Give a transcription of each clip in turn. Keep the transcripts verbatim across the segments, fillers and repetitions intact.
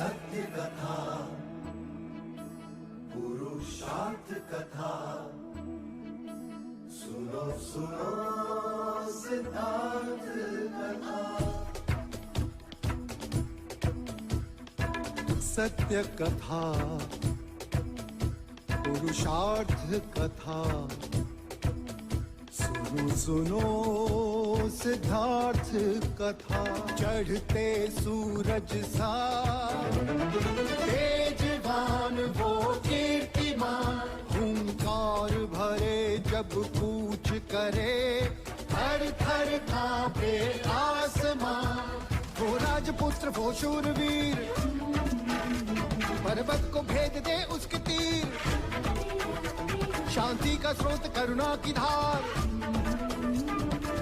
सत्य कथा, पुरुषार्थ कथा, सुनो सुनो सिद्धार्थ कथा। सत्य कथा, पुरुषार्थ कथा, सुनो सुनो सिद्धार्थ कथा। चढ़ते सूरज सा तेजवान वो कीर्तिमान, हुंकार भरे जब कूच करे, थर थर कांपे आसमां। वो राजपुत्र, वो शूरवीर, पर्वत को भेद दे उसके तीर। शांति का स्रोत, करुणा की धार,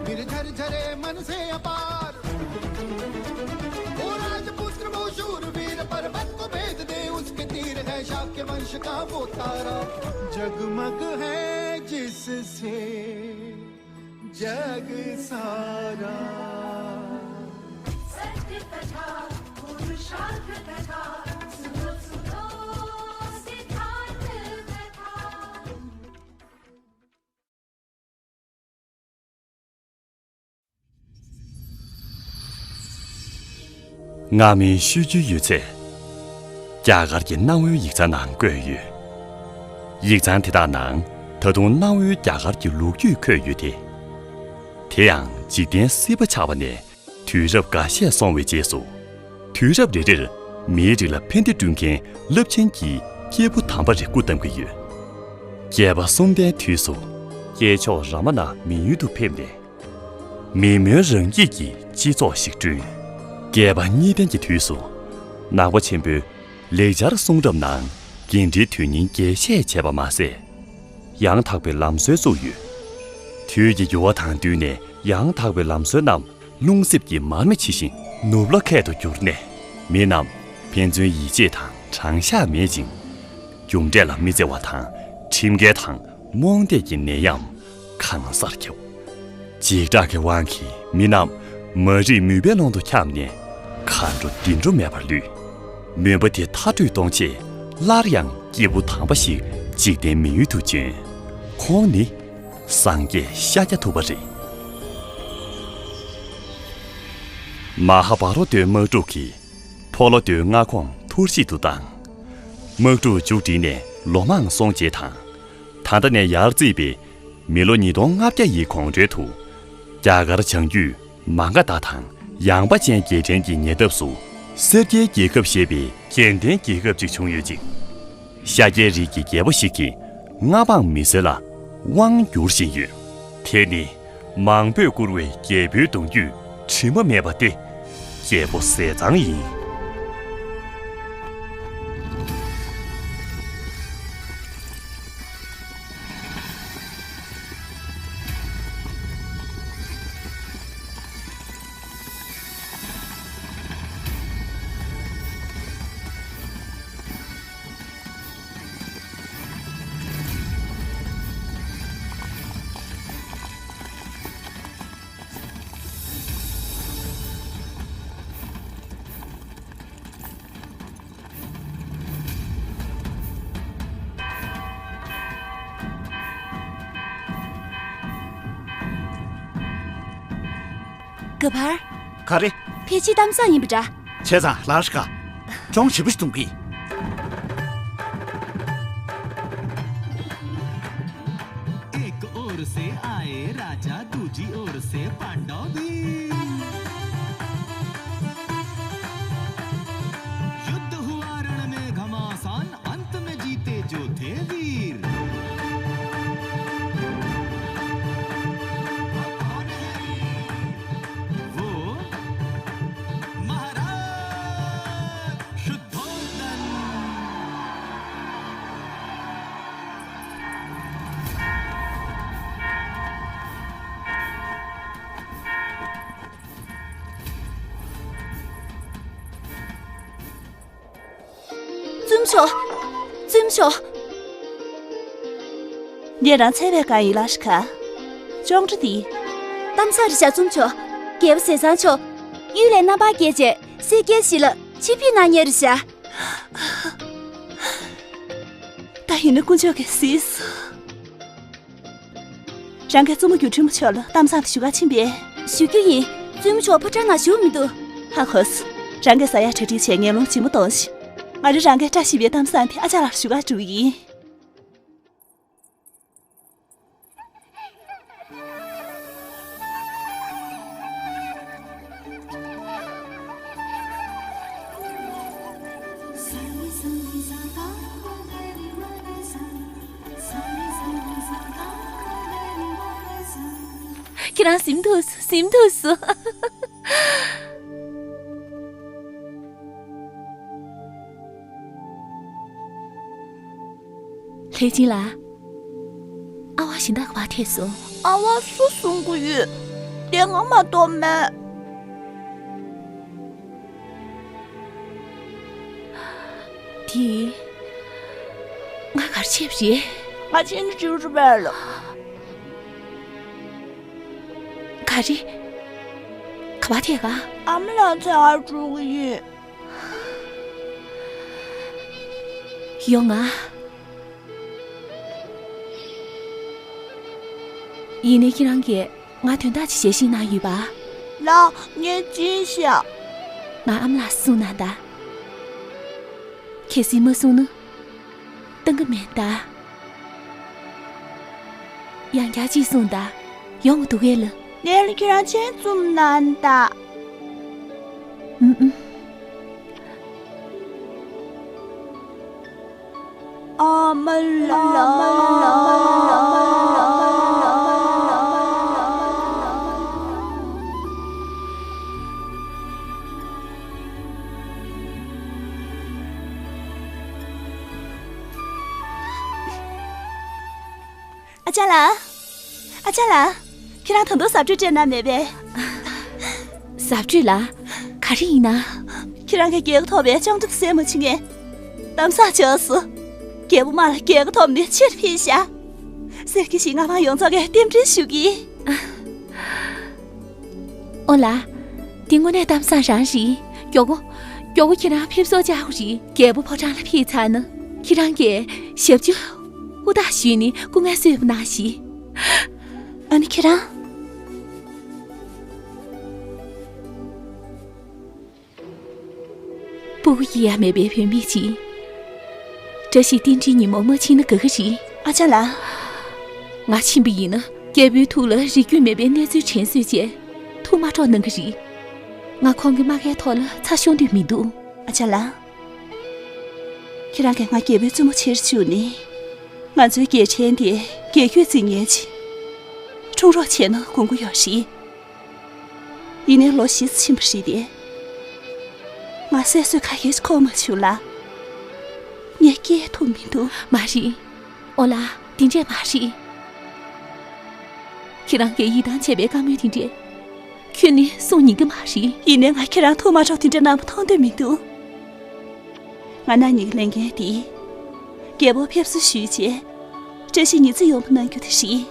निर्झर झरे मन से अपार। वो राजपुत्र, वो शूरवीर, पर्वत को भेद दे उसके तीर। है शाक्य वंश का वो तारा, जगमग है जिससे जग सारा। सत्य कथा, पुरुषार्थ कथा, सुनो सुनो सिद्धार्थ कथा। སྔ་མའི་ཤོད་རྒྱུན་ཡོད་ཚད། རྒྱ་གར་གྱི་གནའ་བོའི་ཡིག་ཚང་ནང་བཀོད་ཡོད། ཡིག་ཚང་དེ་དག་ནང་ད་དུང་གནའ་བོའི་རྒྱ་གར་གྱི་ལོ་རྒྱུས་འཁོད་ཡོད་དེ། དེ་ཡང་འཇིག་རྟེན་སྲིད་པ་ཆགས་པ་ནས་དུས་རབས་འགའ་ཤས་སོང་བའི་རྗེས་སུ། དུས་རབས་རེ་རེར་མིའི་རིགས་ལ་ཕན་བདེ་བསྐྲུན་མཁན་རླབས་ཆེན་གྱི་སྐྱེས་བུ་དམ་པ་རེ་སྐུ་བལྟམས་ཀྱི་ཡོད། བསྐལ་པ་གསུམ་པའི་དུས་སུ། སྐྱེས་མཆོག་རཱ་མ་ན་མི་ཡུལ་དུ་ཕེབས་ནས། མི་མོས་རང་སྐྱིད་ཀྱི་སྤྱི་ཚོགས་ཤིག་བསྐྲུན། བསྐལ་པ་གཉིས་ལྡན་གྱི་དུས་སུ། ནང་པ་ཆེན་པོས་ལེགས་སྦྱར་གསུང་རབ་ནང་འགན་འཁྲིའི་དོན་སྙིང་རྒྱས་བཤད་བྱས་པ་མ་ཟད། ཡང་དག་པའི་ལམ་སྲོལ་བཙུགས་ཡོད། དུས་ཀྱི་འགྱུར་བ་དང་བསྟུན་ནས་ཡང་དག་པའི་ལམ་སྲོལ་རྣམས་རླུང་གསེབ་ཀྱི་མར་མེ་ཇི་བཞིན་ནུབ་ལ་ཁད་དུ་གྱུར་ནས། མི་རྣམས་ཕན་ཚུན་ཡིད་ཆེས་དང་དྲང་གཞག་མེད་ཅིང་། རྒྱུ་འབྲས་ལ་མི་བརྩི་བ་དང་ཁྲིམས་འགལ་དང་རྨོངས་དད་ཀྱི་ནད་ཡམས་གང་སར་ཁྱབ། འཇིགས་སྐྲག་གི་དབང་གིས་མི་རྣམས་མ་རིག་མུན་པའི་ཀློང་དུ་འཁྱམས་ནས་མཁའ་འགྲོ་འདི་འགྲོ་མེད་པར་ལུས། མུན་པ་དེ་མཐའ་སྐྲོད་གཏོང་ཆེད་སླར་ཡང་སྐྱེས་བུ་དམ་པ་ཞིག་འཇིག་རྟེན་མི་ཡུལ་དུ་བྱོན། ཁོང་ནི་སངས་རྒྱས་ཤཱཀྱ་ཐུབ་པ་རེད། མ་ཧཱ་བྷ་ར་ཏའི་དམག་འཁྲུག་གིས་ཕོ་ལོ་ཏའི་མངའ་ཁོངས་འཐོར་བཤིག་ཏུ་བཏང་། དམག་འཁྲུག་མཇུག་བསྒྲིལ་ནས་ལོ་མང་སོང་རྗེས་དང་། ད་ལྟ་ནས་ཡར་བརྩིས་པའི་མི་ལོ་ཉིས་སྟོང་ལྔ་བརྒྱ་ཡི་གོང་འཕེལ་དུ། རྒྱ་གར་བྱང་རྒྱུད་མ་ག་དྷ་དང་ཡངས་པ་ཅན་རྒྱལ་ཕྲན་གྱི་ཉེ་འདབས་སུ་སེར་སྐྱའི་རྒྱལ་ཁབ་ཞེས་པའི་རྒྱལ་ལྡན་རྒྱལ་ཁབ་ཅིག་བྱུང་ཡོད་ཅིང་། ཤཱཀྱའི་རིགས་ཀྱི་རྒྱལ་པོ་ཞིག་གིས་མངའ་འབངས་མི་སེར་ལ་དབང་བསྒྱུར་བཞིན་ཡོད། དེ་ནི་མང་པོས་བཀུར་བའི་རྒྱལ་པོའི་གདུང་རྒྱུད་དྲི་མ་མེད་པ་སྟེ། རྒྱལ་པོ་ཟས་གཙང་ཡིན། ག་བར། ག་རེ། ཕལ་ཆེར་གཏམ་བཟང་ཡིན་པ་འདྲ། བྱས་ཙང་ལར་ཤི་ཁ། གྱོང་ཞེ་པོ་ཞིག་གཏོང་གི། एक ओर से आए राजा, दूजी ओर से पांडव भी। युद्ध हुआ रण में घमासान, अंत में जीते जो थे वीर। वो महाराज शुद्धोदन। བཙུན་མཆོག་བཙུན་མཆོག་ངས་རང་འཚོལ་བའི་བཀའ་ཡིན་ལ་ཤི་ཁ། ཅོང་ཁྲི་དེ། གཏམ་བཟང་རེད་ཤག་བཙུན་མཆོག་རྒྱལ་པོ་ཟས་གཙང་མཆོག་གཡུལ་ལས་རྣམ་པར་རྒྱལ་བྱས་སེར་སྐྱའི་གཞིས་ལ་ཆིབས་བསྒྱུར་གནང་མཁན་རེད་ཤག་ད་ཡིན་ན་དཀོན་མཆོག་གིས་གཟིགས་སོང་། རང་གིས་བཙུན་མོ་སྒྱུ་འཕྲུལ་མ་མཆོག་ལ་གཏམ་བཟང་དེ་ཞུ་གར་ཕྱིན་པས། ཞུ་རྒྱུ་ཡིན། བཙུན་མོ་མཆོག་ཕོ་བྲང་ནང་བཞུགས་མི་འདུག་ཧ་གོ་སོང་། རང་གིས་ཟ་ཡག་གྲ་སྒྲིག་བྱས། ངན་སློང་ལྗིད་མོ་གཏོང་ཞིག་ང་རང་རང་གིས་བཀྲ་ཤིས་པའི་གཏམ་བཟང་དེ་ཨ་ཅག་ལགས་ལ་ཞུ་གར་འགྲོ་གི་ཡིན། ཁྱེད་རང་གཟིམ་ཐུབ་སོང་། གཟིམ་ཐུབ་སོང་། ལྷས་བྱིན་ལགས། ཨ་ཝ་གཞན་དག་ག་པར་ཐལ་སོང་། ཨ་ཝ་སུ་བཟུང་གི་ཡོད། དེ་ང་མ་གཏོགས་མེད། དེ། ང་ག་རེ་བྱས་པ་རེད། ང་ཕྱིན་ནས་དྲིས་རུ་བས་ལ། ག་རེ། ག་པར་ཐད་ག་ཨ་མ་ལགས་འཚོལ་གར་འགྲོ་གི་ཡིན། ཡོང་ང་། ཡིན་ནའི་ཁྱེད་རང་གིས་ང་དོན་དག་ཅིག་ཞལ་བཞེས་གནང་ཡོད་པ། ལགས། ངས་ཅི་བྱ། ང་ཨ་མ་ལགས་གསུངས་གནང་དང་། གལ་སྲིད་མ་གསུངས་ན། བཏང་གི་མེད་ད། ཡང་བསྐྱར་ཅིག་གསུངས་དང་། ཡོང་གི་འདུག་གས་ལགས། ལས་ལ་ཁྱེད་རང་མཆན་བཙུམ་གནང་དང་། ཨུམ་ཨུམ། ཨ་མ་ལགས། ཨ་ཅག་ལགས། ཨ་ཅག་ལགས། ཁྱེད་རང་ད་དུང་གཟབ་སྤྲོས་སྤྲད་གནང་མེད་པས། གཟབ་སྤྲོས་ལ། ག་རེ་ཡིན་ན། ཁྱེད་རང་གིས་རྒྱལ་ཁ་ཐོབ་པའི་ཅོང་ཏྲ་དེ་ཟས་མ་བྱིན་ངས། གཏམ་བཟང་བྱུང་སོང་། རྒྱལ་པོ་མ་ལ་རྒྱལ་ཁ་ཐོབ་ནས་ཕྱིར་ཕེབས་ཤག་གསེར་གྱི་ཞིང་མངའ་འབངས་ཡོངས་རྫོགས་ཀྱིས་རྟེན་འབྲེལ་ཞུ་གི། ཨོ་ལགས། འདི་དངོས་གནས་གཏམ་བཟང་རང་རེད། མགྱོགས་པོ། མགྱོགས་པོ་ཁྱེད་རང་ཕེབས་བསུ་བཅར་དགོས་རེད། རྒྱལ་པོ་ཕོ་བྲང་ལ་ཕེབས་ཚར་ན། ཁྱེད་རང་གིས་ཞབས་ཕྱི་ཧུར་ཐག་ཞུས་ནས་སྐུ་ངལ་གསོས་པ་གནང་ཞིག་ཨ་ནི་ཁྱེད་རང་། སྤུ་གུ་སྐྱེ་ཡ་མེད་པའི་བུད་མེད་ཅིག་བཀྲ་ཤིས་རྟེན་འབྲེལ་ཉིན་མོ་མ་ཕྱིན་ན་དགའ་གི་རེད། ཨ་ཅག་ལགས། ང་ཕྱིན་པ་ཡིན་ན་རྒྱལ་པོའི་ཐུགས་ལ་རིགས་རྒྱུད་མེད་པའི་གནས་ཚུལ་དྲན་གསོས་བྱས། ཐུགས་མ་འཕྲོག་གནང་གི་རེད། ང་ཁོང་གི་རྨ་ཁའི་ཐོག་ལ་ཚ་ཤོར་འདོད་མི་འདུག་ཨ་ཅག་ལགས། ཁྱེད་རང་གིས་ང་རྒྱལ་པོའི་བཙུན་མོ་ཆེར་བཅུག་ནས། ང་ཚོའི་རྒྱལ་ཕྲན་དེ་རྒྱལ་རྒྱུད་འཛིན་མཁན་ཅིག་འཁྲུངས་རོགས་བྱས་ན་དགོངས་ཀྱི་ཡོད་རེད། ཡིན་ནའི་ལོ་བཞི་ཙམ་ཕྱིན་པ་རེད་དེ། ང་སྲས་གསོལ་ཁ་ཡེ་ཞིག་འཁོར་མ་བྱུང་ལ། ངས་སྐྱེལ་ཐུབ་མི་འདུག་མ་རེད། ཨོ་ལགས། དེ་འདྲས་མ་རེད། ཁྱེད་རང་གིས་ཡིད་ཐང་ཆད་པའི་བཀའ་མོལ་དེ་འདྲས། ཁྱོན་ནས་གསུང་ཉན་གི་མ་རེད། ཡིན་ནའི་ང་ཁྱེད་རང་ཐུགས་མ་འཕྲོག་དེ་འདྲས་གནང་བ་མཐོང་འདོད་མི་འདུག་ང་རང་གཉིས་ཀྱི་ལས་འགན་དེ། རྒྱལ་པོ་ཕེབས་བསུ་ཞུས་རྗེས། བཀྲ་ཤིས་ཉི་ཚེ་ཡོང་བ་གནང་རྒྱུ་དེ་རེད།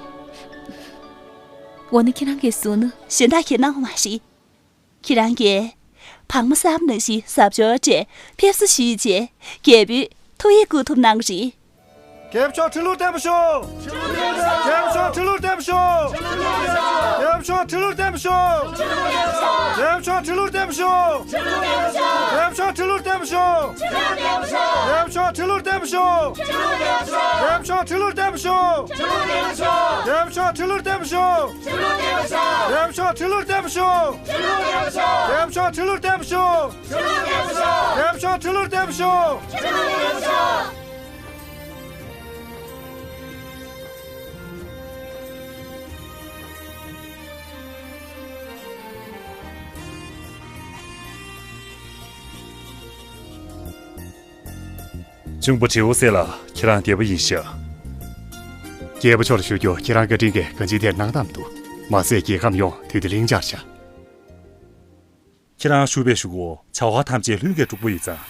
འོ་ན་ཁྱེད་རང་གིས་གསུངས་ན། གཞན་དག་གིས་གནང་བ་མ་རེད། ཁྱེད་རང་གིས། བག་མ་བསགས་པ་ནང་བཞིན་གཟབ་མཆོར་སྤྲས་ཕེབས་བསུ་ཞུས་རྗེས། རྒྱལ་པོས་ཐུགས་ཡིད་བསྐུལ་ཐུབ་གནང་གི་རེད། རྒྱལ་པོ་མཆོག་ཁྲི་ལོར་བརྟན་པར་བཞུགས། རྒྱལ་པོ་མཆོག་ཁྲི་ལོར་བརྟན་པར་བཞུགས། རྒྱལ་པོ་མཆོག་ཁྲི་ལོར་བརྟན་པར་བཞུགས། རྒྱལ་པོ་མཆོག་ཁྲི་ལོར་བརྟན་པར་བཞུགས། རྒྱལ་པོ་མཆོག་ཁྲི་ལོར་བརྟན་པར་བཞུགས། རྒྱལ་པོ་མཆོག་ཁྲི་ལོར་བརྟན་པར་བཞུགས། རྒྱལ་པོ་མཆོག་ཁྲི་ལོར་བརྟན་པར་བཞུགས། རྒྱལ་པོ་མཆོག་ཁྲི་ལོར་བརྟན་པར་བཞུགས། རྒྱལ་པོ་མཆོག་ཁྲི་ལོར་བརྟན་པར་བཞུགས། རྒྱལ་པོ་མཆོག་ཁྲི་ལོར་བརྟན་པར་བཞུགས། རྒྱལ་པོ་མཆོག་ཁྲི་ལོར་བརྟན་པར་བཞུགས། གཅུང་པོ་དྲེའུ་སེ་ལགས། ཁྱེད་རང་བདེ་པོ་ཡིན་ཤག་རྒྱལ་པོ་མཆོག་ལ་ཞུ་རྒྱུ། ཁྱེད་རང་བཀའ་དྲིན་གྱིས་གང་ཅིའི་ཐད་གནང་སྟངས་མི་འདུག་མ་ཟད་རྒྱལ་ཁམས་ཡོངས་དུས་བདེ་ལྷིང་འཆར་ཤག་ཁྱེད་རང་བཞུགས་པའི་གཞུག་གུ་བྱ་བ་ཐམས་ཅད་ལྷུན་གྱིས་གྲུབ་པོ་ཡིན་ཙང་།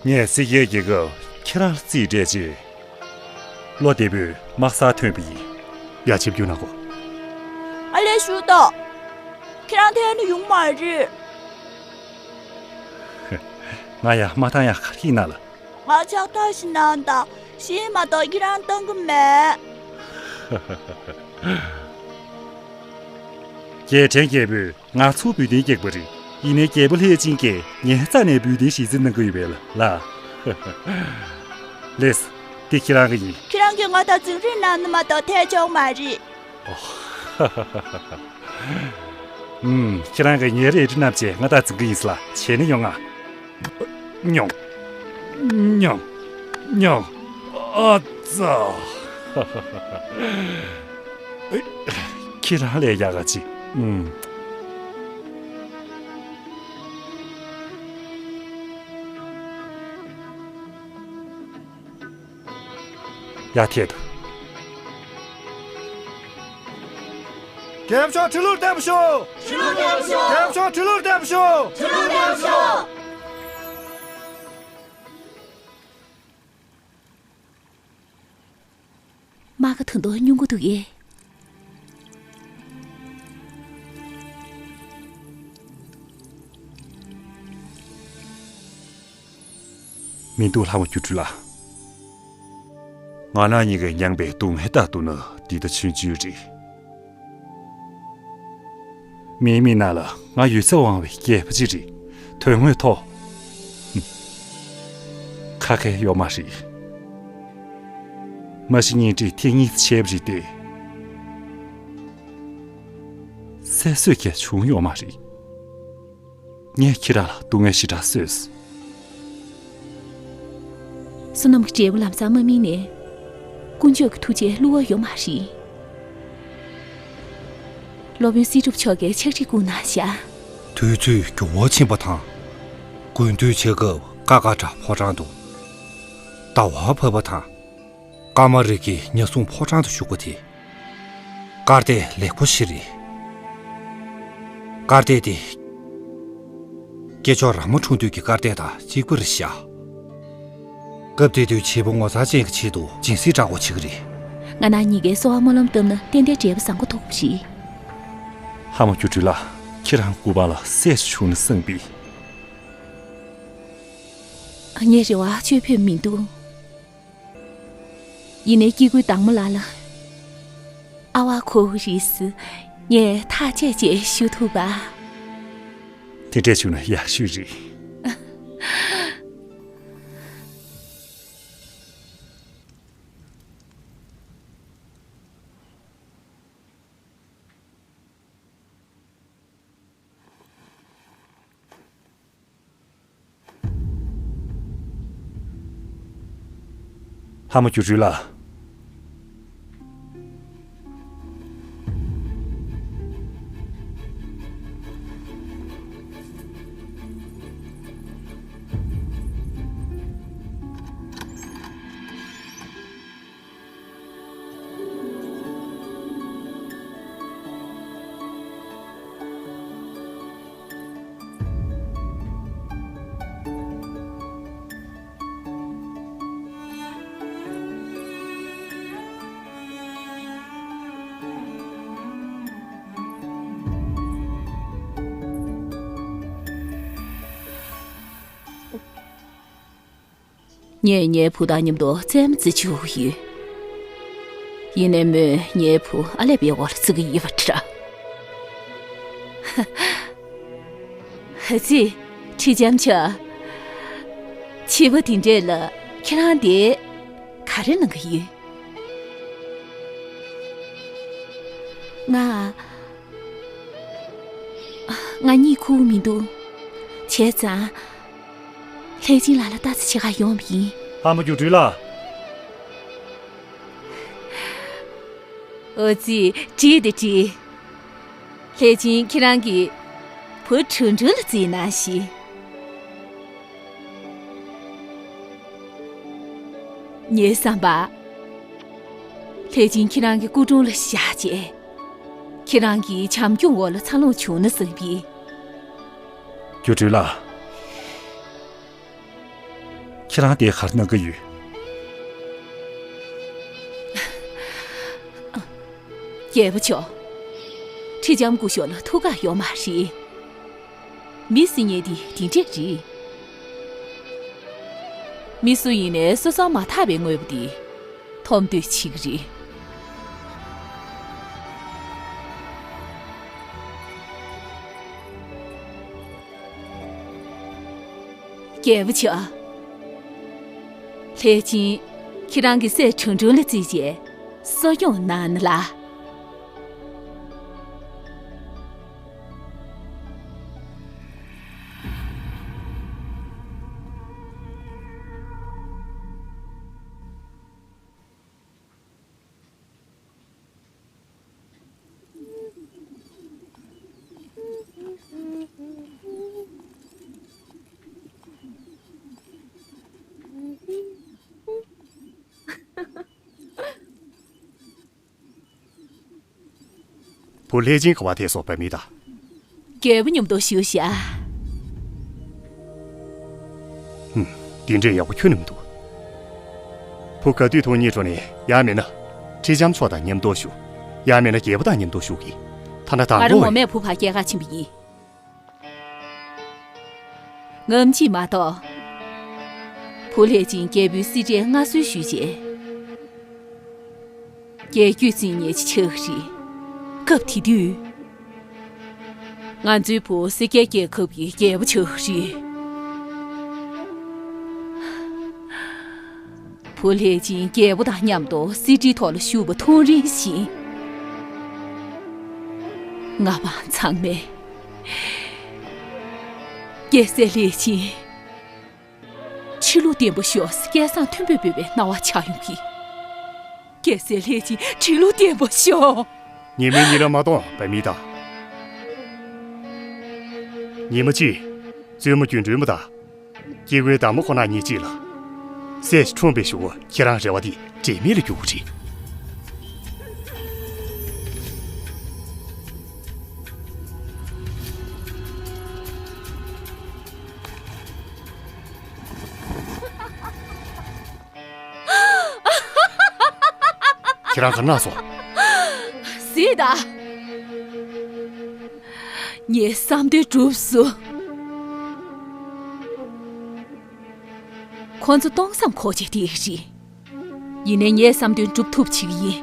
ངས་སྲིད་རྒྱལ་རྒྱལ་ཁབ་ཁྱེད་རང་ལ་རྩིས་སྤྲད་རྗེས། བློ་བདེ་པོས་དམག་སར་ཐོན་པ་ཡིན། ཡ། ཆིབས་བསྒྱུར་གནང་གོ། ཨ་ལས་ཞུ་དང་། ཁྱེད་རང་ཐད་ནས་ཡོང་མ་རེད། ང་ཡ་མ་བཏང་ཡ་ག་རེ་ཡིན་ན་ལ། ང་ཕྱག་ཐག་ཞིག་གནང་དང་། གཞན་མ་གཏོགས་ཁྱེད་རང་བཏང་གི་མེད། རྒྱལ་ཕྲན་རྒྱལ་པོས་ང་ཚོ་འབུལ་གཏན་བསྐྱལ་པ་རེད། ཡིན་ནའི་རྒྱལ་པོ་ལྷས་བྱིན་གྱིས་ངའི་རྩ་ནས་འབུལ་གཏན་གཞི་རྩ་གནང་གི་ཡོད་པས་ལ། ལགས་སེ། འདི་ཁྱེད་རང་གི་ཡིན། ཁྱེད་རང་གིས་ང་དང་རྫུན་རེས་གནང་ན་མ་གཏོགས་ཐལ་ཆོག་མ་རེད། ཨུམ། ཁྱེད་རང་གིས་ངའི་རལ་གྲི་བསྣམས་བྱས་ང་དང་འཛིང་གི་ཡིན་ཟེར་ལ། བྱས་ནས་ཡོང་ང་། ཉོང་། ཉོང་། ཉོང་། ཨ་ཙ། ཁྱེད་རང་ལས་ཡག་ག་ཅི། ཨུམ། ཡར་ཐད་དོ། རྒྱལ་པོ་མཆོག་ཁྲི་ལོར་བརྟན་པར་ཤོག་ཁྲི་ལོར་བརྟན་པར་ཤོག་རྒྱལ་པོ་མཆོག་ཁྲི་ལོར་བརྟན་པར་ཤོག་ཁྲི་ལོར་བརྟན་པར་ཤོག་རྨ་ཁ་ད་དུང་སྨྱུང་གི་འདུག་གས། མི་འདུག་ལྷ་མོ་སྒྱུ་འཕྲུལ་ལགས། ང་རང་གཉིས་ཀས་མྱངས་པའི་སྡུག་བསྔལ་ལྟར་དུ་ནི་འདི་ལྟ་ཆུང་ཆུང་རེད། མིའི་མིག་ནང་ལ་ང་ཡོད་ཚད་དབང་བའི་རྒྱལ་པོ་ཅིག་རེད། དོན་དངོས་ཐོག་ཁ་ཁ་ཡོད་མ་རེད། མ་གཞི་གཉེན་སྒྲིག་ཐེངས་གཉིས་བྱས་པ་རེད་དེ། སེ་སོས་ཀྱང་བྱུང་ཡོད་མ་རེད། ངས་ཁྱེད་རང་ལ་སྡུག་བསྔལ་ཞེ་དྲག་བཟོས། བསོད་ནམས་ཀྱི་འབྲས་བུ་ལམ་སང་མ་སྨིན་ནས། དཀོན་མཆོག་གི་ཐུགས་རྗེ་བསླུ་བ་ཡོད་མ་རེད། སློབ་དཔོན་སྲིད་སྒྲུབ་མཆོག་གིས་ཕྱག་བྲིས་བསྐུར་གནང་བཞག་དུས་ཚོད་འགྱུར་བ་ཕྱིན་པ་དང་། དགུན་དུས་ཆེ་སྐབས་ཀ་ཀ་བྲག་ཕོ་བྲང་དུ་ཟླ་བ་བབས་པ་དང་། ཀ་མ་རི་ཀའི་ཉ་སྲུང་ཕོ་བྲང་དུ་བཞུགས་པ་དེ། སྐར་ལྡན་ལེགས་པོ་ཞིག་རེད། སྐར་ལྡན་དེ། སྐྱེས་མཆོག་ར་མ་འཁྲུངས་དུས་ཀྱི་སྐར་ལྡན་དང་གཅིག་པ་རེད་བཞག་སྐབས་དེ་དུས་བྱིས་པ་ངོ་མཚར་ཅན་གྱི་ཆེད་དུ་སྦྱིན་སྲེག་འདྲ་པོ་བྱེད་ཀྱི་རེད། ང་རང་གཉིས་ཀས་གསོལ་བ་སྨོན་ལམ་བཏབ་ན་ཏན་ཏན་འབྲས་བུ་བཟང་པོ་ཐོབ་ཀྱི་རེད། ལྷ་མོ་སྒྱུ་འཕྲུལ་ལགས། ཁྱེད་རང་སྐུ་པར་ལ་སྲས་ཤིག་བྱུང་ན་བསམས་པས། ངའི་རེ་བ་བཅོས་ཕོད་མི་འདུག་ཡིན་ནའི་སྐྱེ་དགུའི་བདག་མོ་ལགས་ལ། ཨ་ཝ་ཁོ་བོ་རེད་ཟེར། ངས་ཐག་བཅད་བྱས་ཞུ་ཐུབ་པ། དེ་འདྲས་བྱུང་ན་ཡག་ཤོས་རེད། ལྷ་མོ་སྒྱུ་འཕྲུལ་ལགས། ངས་ངའི་བུ་དང་མཉམ་དུ་རྩེད་མོ་རྩེ་བཅུག་ཡོད། ཡིན་ནའི་མོས་ངའི་བུ་ཨ་ལས་པའི་འོག་ལ་བརྩི་གི་ཡོད་པ་འདྲ། ཧ་ཙི། ཁྲི་ལྕམ་མཆོག་བྱིས་པ་དེ་འདྲས་ལ་ཁྱེད་རང་དེ་ག་རེ་གནང་གི་ཡོད། ང་། ང་གཉིད་ཁུག་མི་འདུག་བྱས་ཙང་། ལྷས་སྦྱིན་ལགས་ལ་ལྟ་ཙམ་བྱེད་གར་ཡོང་བ་ཡིན། ལྷ་མོ་སྒྱུ་འཕྲུལ་ལགས། ཨོ་ཙི། བྲིས་ཏེ་བྲིས། ལྷས་སྦྱིན་ཁྱེད་རང་གི་བུ་ཁྲུང་ཁྲུང་ལ་བརྩིས་གནང་ཞིག་ངའི་བསམ་པར། ལྷས་སྦྱིན་ཁྱེད་རང་གི་སྐུ་དྲུང་ལ་བཞག་རྗེས། ཁྱེད་རང་གི་བྱམས་སྐྱོང་འོག་ལ་འཚར་ལོངས་བྱུང་ན་བསམ་པས། སྒྱུ་འཕྲུལ་ལགས། ཁྱེད་རང་དེ་གར་གནང་གི་ཡོད། རྒྱལ་པོ་མཆོག་ཁྲི་ལྕམ་སྐུ་ཞབས་ལ་ཐུགས་ཁག་ཡོད་མ་རེད། མི་ཟེར་མཁན་དེ་དེ་འདྲས་རེད། མི་སུ་ཡིན་ནའི་སོ་སོར་མ་ཐར་པའི་དངོས་པོ་འདི་ཐོབ་འདོད་བྱེད་ཀྱི་རེད། རྒྱལ་པོ་ཆེ། ལྷས་སྦྱིན། ཁྱེད་རང་གི་སྲས་ཁྲུང་ཁྲུང་ལ་བརྩིས་བྱས་གསོ་སྐྱོང་གནང་ན་ལ། བུ་ལྷས་སྦྱིན་ག་པར་ཐལ་སོང་། བུ་མི་དང་། རྒྱལ་པོ་མཉམ་དུ་བཞུགས་ཤག། ཧུམ། འདི་འདྲའི་ཡག་པོ་ཁྱོན་ནས་མི་འདུག། བུ་ག་དུས་ཐུག་སྙིང་བྲོ་ནས། ཡང་མིན་ན་ཁྲི་ལྕམ་མཆོག་དང་མཉམ་དུ་བཞུགས། ཡང་མིན་ན་རྒྱལ་པོ་དང་མཉམ་དུ་བཞུགས་ཀྱི། ཐ་ན་དང་པོ། ང་རང་ངོ་མས་བུ་ཕར་སྐྱེལ་ག་ཕྱིན་པ་ཡིན། ངམ་གཅིག་མ་གཏོགས། བུ་ལྷས་སྦྱིན་རྒྱལ་པོའི་གསེར་ཁྲིར་མངའ་གསོལ་ཞུས་རྗེས། རྒྱལ་རྒྱུད་འཛིན་མཁན་ཅིག་ཆགས་ཀྱི་རེད། སྐབས་དེ་དུས། ང་ཚོའི་བུ་སེར་སྐྱའི་རྒྱལ་ཁབ་ཀྱི་རྒྱལ་པོ་ཆགས་ཀྱི་རེད། བུ་ལྷས་སྦྱིན་རྒྱལ་པོ་དང་མཉམ་དུ་གསེར་ཁྲིའི་ཐོག་ལ་བཞུགས་པ་མཐོང་རིམ་བཞིན། ང་དང་ཚང་མས་རྒྱལ་སྲས་ལྷས་སྦྱིན་ཁྲི་ལོ་བརྟན་པོ་ཤོག་ཟེར་སྐད་གསང་མཐོན་པོས་འབོད་པའི་སྣང་བ་ཆགས་ཡོང་གི། རྒྱལ་སྲས་ལྷས་སྦྱིན་ཁྲི་ལོ་བརྟན་པོ་ཤོག། ཉི་མའི་གཉིད་ལམ་མ་གཏོང་། བུ་མི་དང་། ཉི་མ་གཅིག་བཙུན་མོ་སྒྱུ་འཕྲུལ་མ་དང་། སྐྱེ་དགུའི་བདག་མོ་ཁོ་ན་གཉིས་གཅིག་ལ། སྲས་ཤིག་འཁྲུངས་པའི་གཞུག་གུ་ཁྱེད་རང་རེ་བ་འདི་འབྲས་མེད་ལ་འགྱུར་གྱི་རེད། ཁྱེད་རང་ག་རེ་གནང་སོང་། གཟིགས་དང་། ངའི་བསམ་དོན་འགྲུབ་སོང་། ཁོ་ཚོ་སྟོང་བསམ་ཁོག་ཆེ་དེ་རེད། ཡིན་ནའི་ངའི་བསམ་དོན་འགྲུབ་ཐུབ་བྱེད་ཀྱི་ཡིན།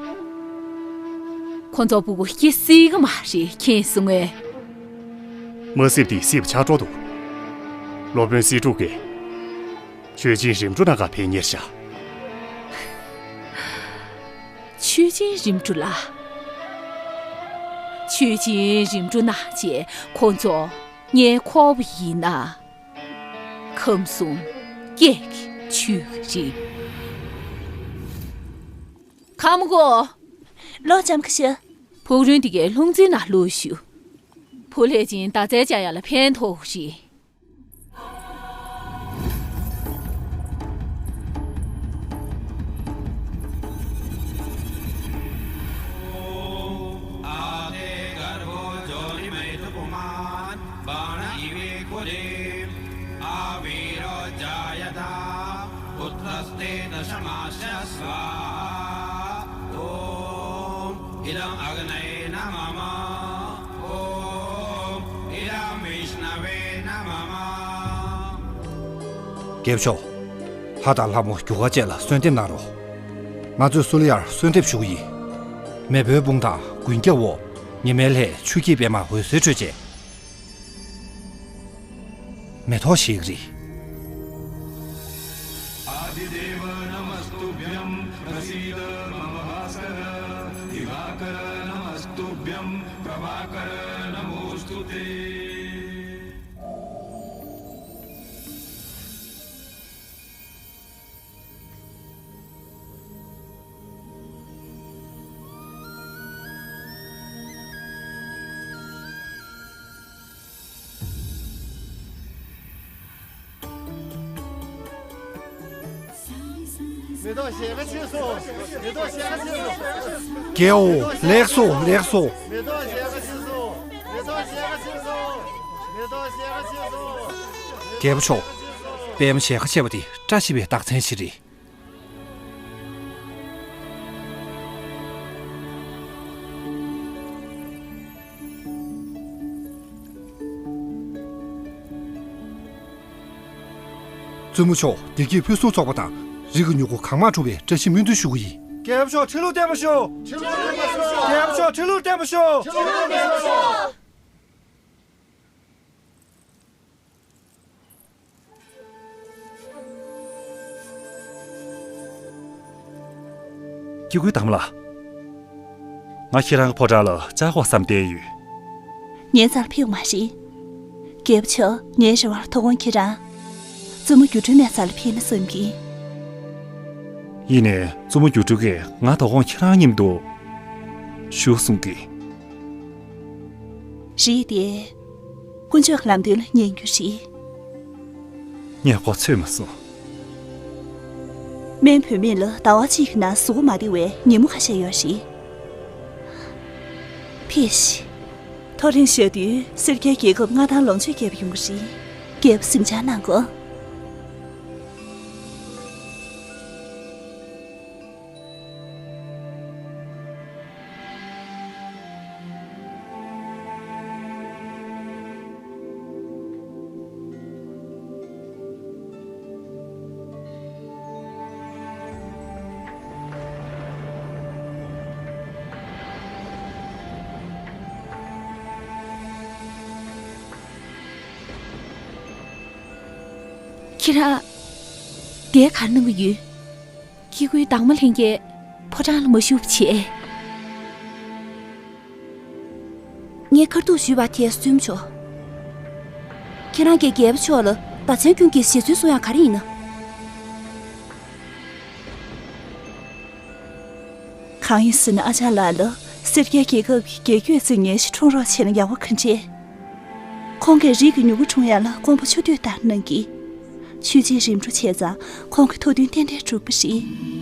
ཁོ་ཚོ་སྤུ་གུ་སྐྱེ་སྲིད་ཀྱི་མ་རེད། མཁྱེན་སོང་ངས། མ་སྲིབ་དེ་སྲིད་པ་ཆགས་འགྲོ་འདུག། སློབ་དཔོན་སེ་འབྲུག་གིས་མཆོད་སྦྱིན་རིམ་གྲོ་གནང་གར་ཕེབས་ཉེར་བཞག། མཆོད་སྦྱིན་རིམ་གྲོ་ལ། མཆོད་སྦྱིན་རིམ་གྲོ་གནང་རྗེས་ཁོ་ཚོ་ངའི་འཁོར་བ་ཡིན་ན། ཁམས་གསུམ་སྐད་ཀྱིས་ཆོད་ཀྱི་རེད། ཁ་མོ་གོ། ལོ་ལྕམ་སྐུ་ཞབས། ཕུག་རོན་འདི་གའི་ལྷུང་བཙེམ་ནང་བླུགས་ཞུ། བུ་ལྷས་སྦྱིན་ཟླ་རྩའི་བཅའ་ཡག་ལ་ཕན་ཐོགས་ཤིག། आते गर्भो जोनिमैथुपुमान् बाण इवेखुदे। आविरोज्जायथा पुत्रस्ते दशमास्यस्व। ॐ इदम् अग्नये न मम। ॐ इदं विष्णवे न मम। རྒྱལ་པོ་མཆོག། ལྷ་དང་ལྷ་མོ་རྒྱུ་སྐར་བཅས་ལ་གསོལ་འདེབས་གནང་རོགས། ང་ཚོས་སུ་ལི་ཡར་གསོལ་འདེབས་ཞུ་གི་ཡིན། མེས་པོའི་དཔུང་དང་མགོན་སྐྱབས་འོག། ཉི་མའི་ལྷས་ཆུ་སྐྱེས་པད་མ་འོད་ཟེར་འཕྲོས་རྗེས། མེ་ཏོག་བཞད་ཀྱི་རེད། आदिदेव नमस्तुभ्यं प्रसीद मम भास्कर। दिवाकर नमस्तुभ्यं प्रभाकर नमोऽस्तु ते। མེ་ཏོག་ཞལ་ཁ་ཕྱེས་སོང་། མེ་ཏོག་ཞལ་ཁ་ཕྱེས་སོང་། རྒྱལ་བོ་ལེགས་སོ་ལེགས་སོ། མེ་ཏོག་ཞལ་ཁ་ཕྱེས་སོང་། མེ་ཏོག་ཞལ་ཁ་ཕྱེས་སོང་། མེ་ཏོག་ཞལ་ཁ་ཕྱེས་སོང་། རྒྱལ་པོ་མཆོག། པད་མ་ཞལ་ཁ་ཕྱེས་པ་དེ་བཀྲ་ཤིས་པའི་རྟགས་མཚན་ཞིག་རེད། བཙུན་མོ་མཆོག་བདེ་སྐྱིད་ཕུན་སུམ་ཚོགས་པ་དང་རིགས་ཀྱི་མྱུ་གུ་གང་མང་འཁྲུངས་པའི་བཀྲ་ཤིས་སྨོན་འདུན་ཞུ་གི་ཡིན། རྒྱལ་པོ་མཆོག་ཁྲི་ལོར་བརྟན་པར་ཤོག་རྒྱལ་པོ་མཆོག་ཁྲི་ལོར་བརྟན་པར་ཤོག་སྐྱེ་དགུའི་དྭངས་མ་ལགས། ང་ཁྱེད་རང་གི་ཕོ་བྲང་ལ་བཅར་དགོས་བསམ་བསྡད་ཡོད། ངའི་རྩར་ཕེབས་མ་རེད། རྒྱལ་པོ་མཆོག་ངའི་རེ་བར་དོ་དགོང་ཁྱེད་རང་། བཙུན་མོ་སྒྱུ་འཕྲུལ་མའི་རྩ་ལ་ཕེབས་ན་བསམ་གྱི། ཡིན་ནའི་བཙུན་མོ་སྒྱུ་འཕྲུལ་གྱིས་ང་དོ་དགོང་ཁྱེད་རང་མཉམ་དུ་བཞུགས་གསུང་གི། རེད་དེ། དཀོན་མཆོག་ལམ་སྟོན་ལ་ཉན་རྒྱུ་རེད། ངས་ཁོ་ཚོད་མ་སོང་། སྨན་བུད་མེད་ལ་ཟླ་བ་གཅིག་གི་ནང་གཟུགས་པོ་མ་བདེ་བའི་ཉིན་མོ་ཁ་ཤས་ཡོད་རེད། ཕེབས་ཤིག་མཐོ་རིམ་ཞག་དུས་སེར་སྐྱའི་རྒྱལ་ཁབ་མངའ་ཐང་ལོངས་སྤྱོད་རྒྱག་པར་ཡོང་གི་རེད། རྒྱལ་པོ་གཟིམ་འཇག་གནང་དགོས། ཁྱེད་རང་། འདིར་ག་རེ་གནང་གི་ཡོད། སྐྱེ་དགུའི་དྭངས་མ་ལྷན་རྒྱས་ཕོ་བྲང་ལ་མ་བཞུགས་པ་བྱས། ངས་ཁ་ཐུག་ཞུས་པ་དེ་བཙུན་མོ་མཆོག་ཁྱེད་རང་གིས་རྒྱལ་པོ་མཆོག་ལ་བརྡ་མཚོན་ཀུན་གྱི་བཞེད་ཚུལ་གསུང་ཡག་ག་རེ་ཡིན་ན། གང་ཡིན་ཟེར་ན། ཨ་ཅག་ལགས་ལ་སེར་སྐྱའི་རྒྱལ་ཁབ་ཀྱི་རྒྱལ་རྒྱུད་བརྩི་ངེས་ཤིག་འཁྲུངས་རོགས་བྱས་ན་ཡག་པོ་ག་འདྲས། ཁོང་གིས་རིགས་ཀྱི་མྱུ་གུ་འཁྲུངས་ཡག་ལ་དཀོན་པོ་ཆུ་སྟོད་ལྟར་གནང་གི། ཆོས་བྱེད་རིམ་གྲོ་བྱས་ཙང་ཁོང་གི་ཐུགས་འདུན་ཏན་ཏན་འགྲུབ་པ་རེད།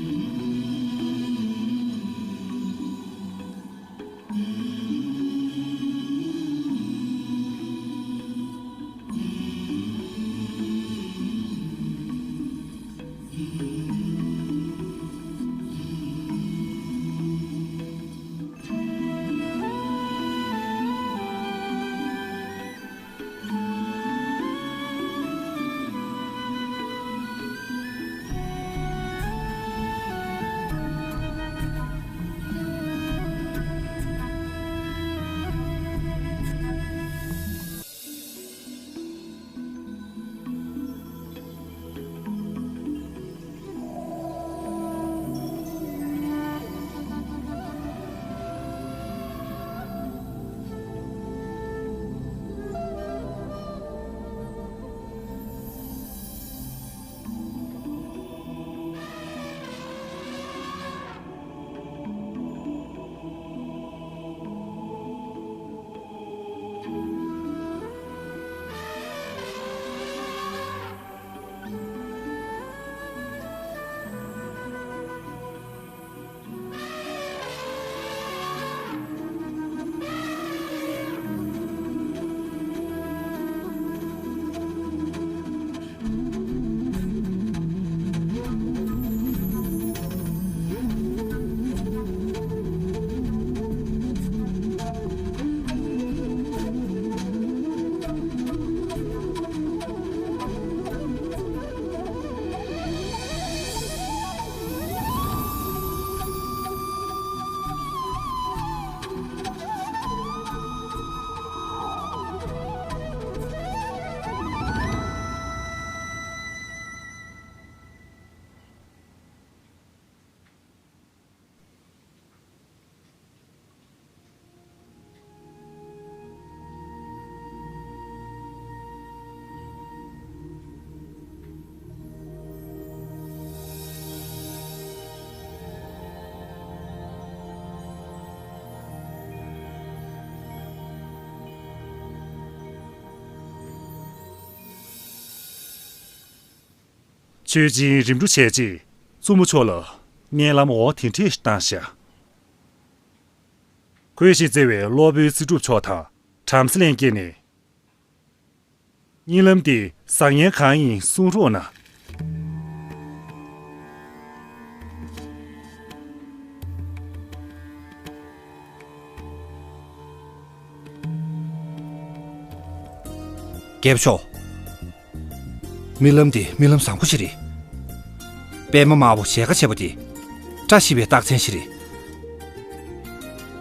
ཆོས་སྦྱིན་རིམ་གྲོ་བྱས་རྗེས་བཙུན་མོ་མཆོག་ལ་སྨན་ལམ་འོ་དེ་འདྲས་བཏང་བཞག་ཁོས་ཤིག་བརྩེ་བའི་སློབ་དཔོན་ཚེ་སྒྲུབ་མཆོག་དང་བྲམ་ཟེ་ལྷན་རྒྱས་ནས། གཉིད་ལམ་འདི་བཟང་ངན་གང་ཡིན་གསུང་རོགས་གནང་། རྒྱལ་པོ་མཆོག་རྨི་ལམ་དེ་རྨི་ལམ་བཟང་པོ་ཞིག་རེད། པད་མ་དམར་པོ་ཞལ་ཁ་ཕྱེ་བ་དེ་བཀྲ་ཤིས་པའི་རྟགས་མཚན་ཞིག་རེད།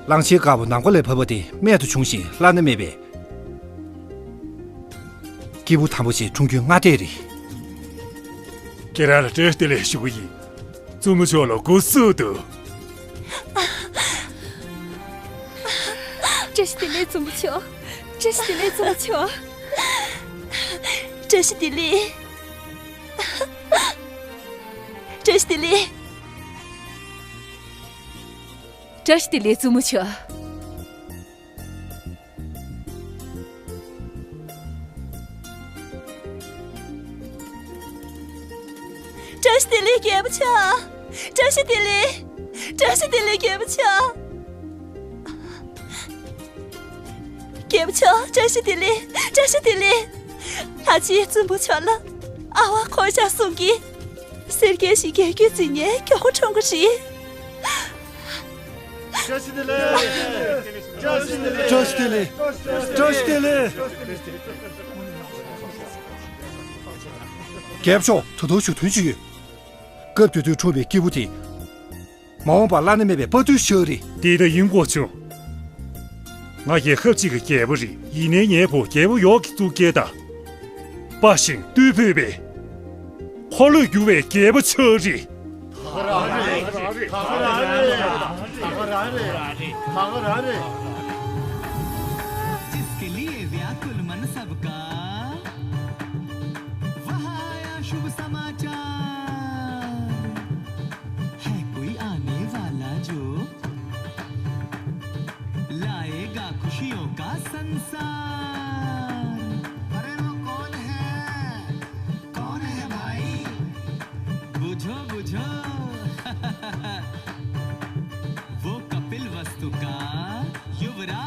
གླང་ཆེན་དཀར་པོ་ནམ་མཁའ་ལས་བབས་པ་དེ་རྨད་དུ་བྱུང་ཞིང་བླ་ན་མེད་པའི་སྐྱེས་བུ་དམ་པ་ཞིག་འཁྲུངས་རྒྱུའི་སྔ་ལྟས་རེད། ཁྱེད་རང་ལ་བཀྲ་ཤིས་བདེ་ལེགས་ཞུ་གི་ཡིན། བཙུན་མོ་མཆོག་ལ་སྒོ་བསུ་འདུག་བཀྲ་ཤིས་བདེ་ལེགས་བཙུན་མོ་མཆོག་བཀྲ་ཤིས་བདེ་ལེགས་བཙུན་མོ་མཆོག་བཀྲ་ཤིས་བདེ་ལེགས། བཀྲ་ཤིས་བདེ་ལེགས། བཀྲ་ཤིས་བདེ་ལེགས་བཙུན་མོ་མཆོག་བཀྲ་ཤིས་བདེ་ལེགས་རྒྱལ་པོ་མཆོག་བཀྲ་ཤིས་བདེ་ལེགས། བཀྲ་ཤིས་བདེ་ལེགས་རྒྱལ་པོ་མཆོག་རྒྱལ་པོ་མཆོག་བཀྲ་ཤིས་བདེ་ལེགས། བཀྲ་ཤིས་བདེ་ལེགས། ལྷ་རྗེ་བཙུན་མོ་མཆོག་ལ་ཨ་བ་འཁོར་བཞག་གསུང་གི། སེར་སྐྱའི་ཞི་རྒྱས་རྒྱུད་འཛིན་མཁན་མགྱོགས་པོ་འཁྲུངས་ཀྱི་རེད། བཀྲ་ཤིས་བདེ་ལེགས། བཀྲ་ཤིས་བདེ་ལེགས། བཀྲ་ཤིས་བདེ་ལེགས། བཀྲ་ཤིས་བདེ་ལེགས། རྒྱལ་པོ་མཆོག་ད་དུང་ཞུ་དོན་ཅིག་ཡོད། སྐབས་དེ་དུས་འཁྲུངས་པའི་སྐྱེས་བུ་དེ། མ་འོངས་པར་བླ་ན་མེད་པའི་དཔའ་རྟུལ་ཞིག་རེད། དེ་ལྟ་ཡིན་གོ་བྱུང་། ང་རྒྱལ་ཁབ་ཅིག་གི་རྒྱལ་པོ་རེད། ཡིན་ནའི་ངའི་བུ་རྒྱལ་པོ་ཡོག་གི་གཙུག་རྒྱན་དང་། དཔའ་ཞིང་རྟུལ་ཕོད་པའི། འཁོར་ལོས་སྒྱུར་བའི་རྒྱལ་པོ་ཆགས་རེད། ད་ག་རང་རེད། ད་ག་རང་རེད། ད་ག་རང་རེད། ད་ག་རང་རེད། जिसके लिए व्याकुल मन सबका, वह आया शुभ समाचार। है कोई आने वाला जो लाएगा खुशियों का संसार। अरे वो कौन है, कौन है भाई? बुझो बुझो। वो कपिल वस्तु का युवराज।